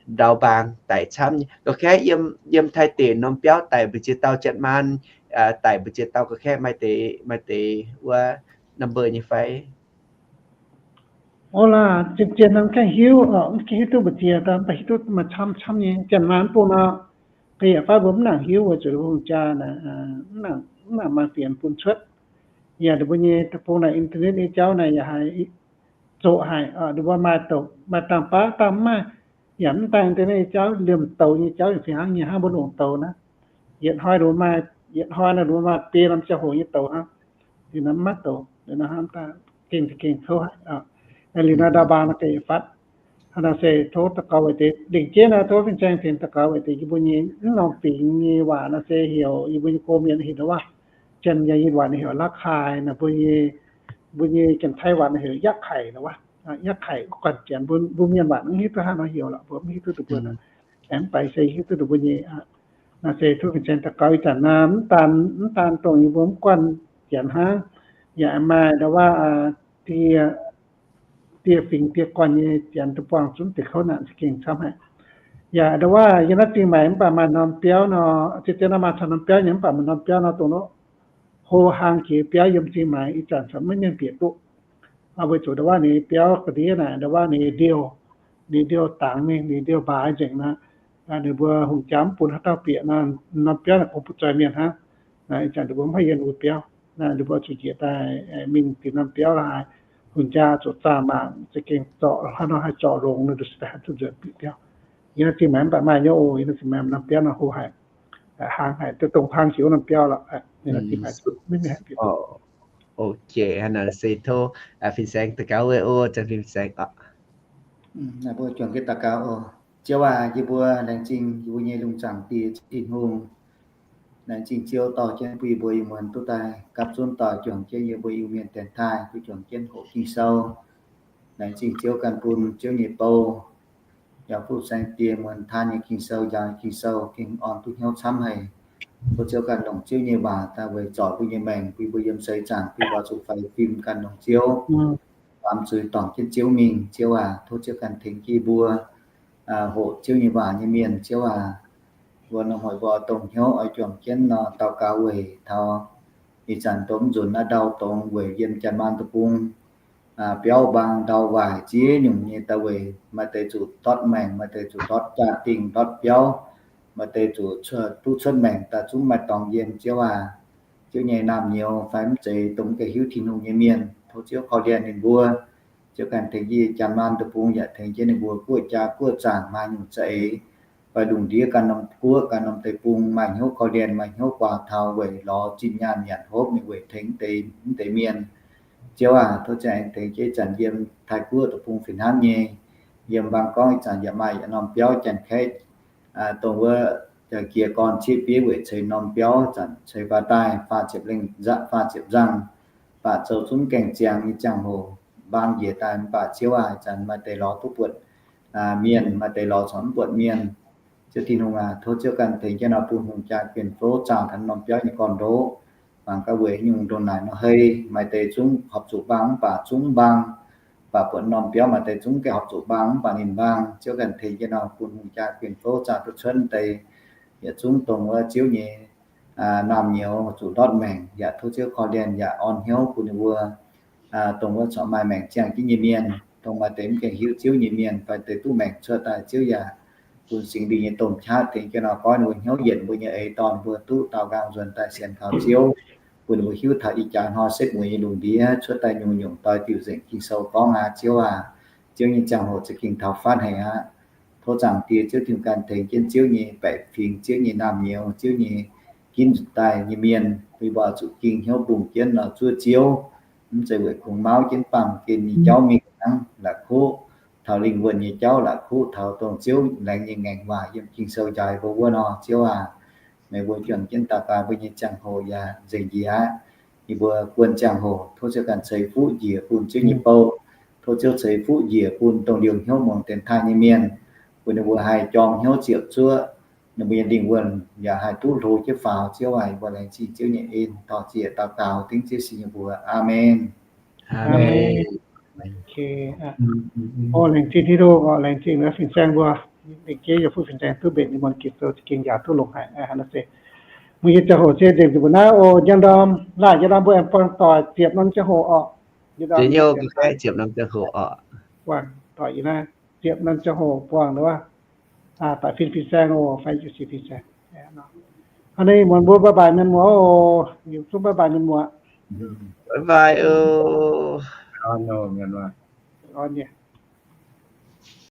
ndau mbaang daic camv nyei. Gauh kaeqv yiem, yiem Taiv deic norm biauv daic mbu'ziex dauh, Janx-Maanh daic mbu'ziex dauh, gauh kaeqv maaih deix, maaih deix wuov number nyei fai? Orv laac, zien-zien mv gaengh hiuv, mv gaengh hiuv duqv mbu'ziex dauh, mv baac hiuv duqv maaih camv camv nyei. Janx-Maanh mv bung nor, ga'yietv fai mbuo mv nangc hiuv weic zuqc hungh jaa naaic, mv nangc maaih fienx bun cuotv. Yaac ninh mbuo nyei deic-bung naaic internet nyei jauv naaic yaac haiz zoqc haic, ninh mbuo maaih doqc maaih dangh baav dangh mv maaih. Yaac mv daaih internet nyei jauv, liemh douz nyei jauv yaac fih hnangv nyei, hnangv mbuo longc douz naaiv. Yietc hnoi ninh mbuo maaih, yietc hnoi naaiv ninh mbuo maaih biei norm ziangh hoc nyei douz hnangv. Liuz naaiv mv maaih douz, liuz naaiv hnamv daaih gengh za'gengh kouv haic. Liuz naaiv ndau mbaang naaiv ga'yietv fatv. Hnangv naaic se tov daux gaux weic deix lengc jeiv naaiv, tov fin-saeng tengx daux gaux weic deix yie mbuo nyei mv norm fingx nyei waac naaiv se heuc, yie mbuo nyei gong mienh heuc nor waac, Janx-Yaac Yinh waac naaiv heuc ระฆัง, naaiv mbuo nyei, mbuo nyei Janx-Taiv waac naaiv heuc ยักษ์ไข่ nor waac. ยักษ์ไข่ guanh janx, mbuo mienh waac mv hiuv duqv hnangv nor heuc lorqc, mbuo mv hiuv duqv ninh mbuo. Aengx mv baac se hiuv duqv ninh mbuo nyei. Naaiv se tov fin-saeng daux gaux ih zanc naaiv, mv daan, mv daan dongh yie mbuo mv guanh janx hnangv, yaac maaih ndau waac, dieh, dieh fingx dieh guanh nyei janx daaih buangh zunv deix kouv naanc za'gengh camv haic. Yaac ndau waac yiem naaiv Zingh Maix mv baac maaih norm biauv nor, zien-zien nor maaih taux norm biauv nyei, mv baac maaih norm biauv nor dongh nor hlo hlang jiex biauv yiem Zingh Maix ih zanc corc maiv mienh bieqc duqv. Weic zuqc ndau waac ninh biauv ga'ndiev naaic, ndau waac ninh ndiouh, ninh ndiouh dangx mingh, ninh ndiouh mbaix nzengc nor, ninh mbuo hungh jaa mv bun haaix dauh bieqc nor, norm biauv naaic kungx butv-zoih mienh hnangv. Ih zanc ninh mbuo mv haih yiem wuov biauv, ninh mbuo zuqc njiec daaih mingh dingc norm biauv laaix. Hungh jaa zuqc zaah mangc za'gengh zorc hnangv nor haih zorc longx nor, ninh mbuo se daaih haih duqv nzuonx bieqc biauv. Yie naaiv Zingh Maix mv baac maaih nyei oc, yie naaiv Zingh Maix norm biauv nor hlo haic, hlang haic, dongh hlang jiex wuov norm biauv lorqc. Yie naaiv Zingh Maix maiv mienh haih bieqc duqv. Ok, hnangv naaic se tov fin-saeng daux gaux weic oc, zanc fin-saeng oc. Mbuo juangc jienv daux gaux oc. Ziouv aac, yie mbuo laengz zingh yie mbuo nyei lungh zaangc Diex Tin-Hungh. Laengz zingh Ziouv dorh jienv bun yie mbuo Iu-Mienh duqv daaih gapv zunv doic juangc jienv yie mbuo Iu-Mienh dienx taaih, duqv juangc jienv hoqc Ging-Sou. Laengz zingh Ziouv ganh bun Ziouv nyei bou yaac fuqv saeng dieh muonz taan nyei Ging-Sou, njaaux nyei Ging-Sou gengh orn duqv hnyouv camv haic. Tov Ziouv ganh longc Ziouv nyei waac daaih weic zorc mbuo nyei maengc, bun mbuo yiem seix zaangc bun mbuo zuqc faix fim ganh longc Ziouv, baamz zuiz dorngc jienv Ziouv mingh. Ziouv aac, tov Ziouv ganh tengx jienv mbuo hoqc Ziouv nyei waac nyei mienh. Ziouv aac, mbuo norm hoic mbuo oix dongh hnyouv oix juangc jienv nor daux gaux weic taux ih zanc dongh nzunc naaiv ndau dongh weic yiem Janx-Maanc deic-bung biauv mbaang ndau waaic ziex nyungc nyei daaih weic maaih deix zuqc ndortv maengc, maaih deix zuqc ndortv jaa-dingh, ndortv biauv, maaih deix zuqc duqv cuotv maengc daaih zungv maaih dorngx yiem. Ziouv aac, Ziouv nyei naamh nyouz fai mv zeiz dongh mv gaengh hiuv Tin-Hungh nyei mienh, tov Ziouv korv-lienh ninh mbuo. Ziouv ganh tengx yie Janx-Maanc deic-bung yaac tengx jienv ninh mbuo guoqv jaa guoqv zaangc maaih nyungc za'eix fai lungh ndiev ganh norm guoqv ganh norm deic-bung maaih hnyouv korv-lienh, maaih hnyouv guaax taux weic lorz zinh nyaanh nyanc hopv mingh weic tengx deix mv deix mienh. Ziouv aac, tov Ziouv aengx tengx jienv ih zanc yiem Taiv-Guoqv deic-bung fih hnangv nyei, yiem mbaang gorngv ih zanc yaac maaih yietc norm biauv Janx-Kaeqv dongh wuov jiex gorn ciev bieiv weic ceix norm biauv, zanc ceix faaux daaih faah ziepc lengh, faah ziepc nzangh, baac zoux zungv gaengh ziangx nyei ziangh hoc mbaang njiec daaih. Mv baac Ziouv aac, ih zanc maaih deix lorz duqv buatc mienh, maaih deix lorz corc mv buatc mienh. Ziouv Tin-Hungh aac, tov Ziouv ganh tengx jienv nor bun hungh jaa guen fouv zaah taux norm biauv nyei gorn-ndoqv. Mangc gaax weic nyungc ndongc naaic nor hei, maaih deix zungv horpc zuqc mbaang mv baac zungv mv mbaang, mv baac buatc norm biauv maaih deix zungv gaengh horpc zuqc mbaang mv baac ninh mbaang. Ziouv ganh tengx jienv nor bun hungh jaa guen fouv zaah duqv cuotv deix, yietc zungv dongh wuov Ziouv nyei naamh nyouz zuqc ndortv maengc yaac tov Ziouv korv-lienh yaac orn hnyouv bun ninh mbuo dongh wuov corc maaih maengc ziangh jienv nyei mienh, dongh maaih deix mv gaengh hiuv Ziouv nyei mienh fai deix duqv maengc cuotv daaih, Ziouv yaac bun Singx Lingh nyei domh qaqv tengx jienv nor goiv ninh mbuo hnyouv yienc mbuo nyei eix dorn, mbuo duqv daaux nqaang nzuonx daaih sienx kaux Ziouv, bun ninh mbuo hiuv taux ih jaax hnoi setv mueiz nyei lungh ndiev cuotv daaih nyungc-nyungc doix diuc nzengc Ging-Sou gorngv aqv. Ziouv aac, Ziouv nyei ziangh hoc za'gengh taux fatv haic aqv. Tov Zaangc Diex Ziouv Tin-Hungh ganh tengx jienv Ziouv nyei baeqc fingx, Ziouv nyei naamh nyouz, Ziouv nyei ginv nzunc daaih nyei mienh, bun mbuo oix zuqc ging hnyouv mbungh jienv nor zuov Ziouv, mv zeiz weic kungx mauv jienv baamh gen nyei jauv mingh hnangv, la'kuqv taux lingh wuonh nyei jauv, la'kuqv taux dongh Ziouv laengz nyei ngaengc waac yiem Ging-Sou njaaux mbuo wuov nor. Ziouv aac, meih mbuo juangc jienv daux gaux mbuo nyei ziangh hoc yaac nzengc njiec aqv. Yie mbuo guon ziangh hoc tov Ziouv ganh ceix fuqv njiec bun Ziouv nyei bou. Tov Ziouv ceix fuqv njiec bun dongh liouh hnyouv muangx dienx taaih nyei mienh, bun ninh mbuo haih jorm hnyouv ziepc zuoqv, ninh mbuo nyei lingh wuonh yaac haih duqv hlo jienv faaux. Ziouv aac, yie mbuo laengz zingh Ziouv nyei en, dorh zieqc daux gaux dengv Ziouv sin nyei mbuox. Aamen. Aamen. Laengz zingh Tin-Hungh, laengz zingh fin-saeng mbuo, lengc jeiv yaac fuqv fin-saeng duqv mbenc nyei muonz Ging-Sou za'gengh yaac duqv longc haic. Naaiv se mbuo nyei ziangh hoc se nzengc zuqc mbuo naaiv oc. Njang ndorm, laaic njang ndorm mbuo aengx buangh doic ziepc norm ziangh hoc oc. Ziepc norm ziangh hoc oc. Buangh doic yie naaiv ziepc norm ziangh hoc buangh wuov, doic fin fin-saeng oc, fai juqc six fin-saeng. Hnangv naaiv muonz mbuo bye bye mienh muoz oc. Yietc zungv bye bye mienh muoz. Bye bye oc.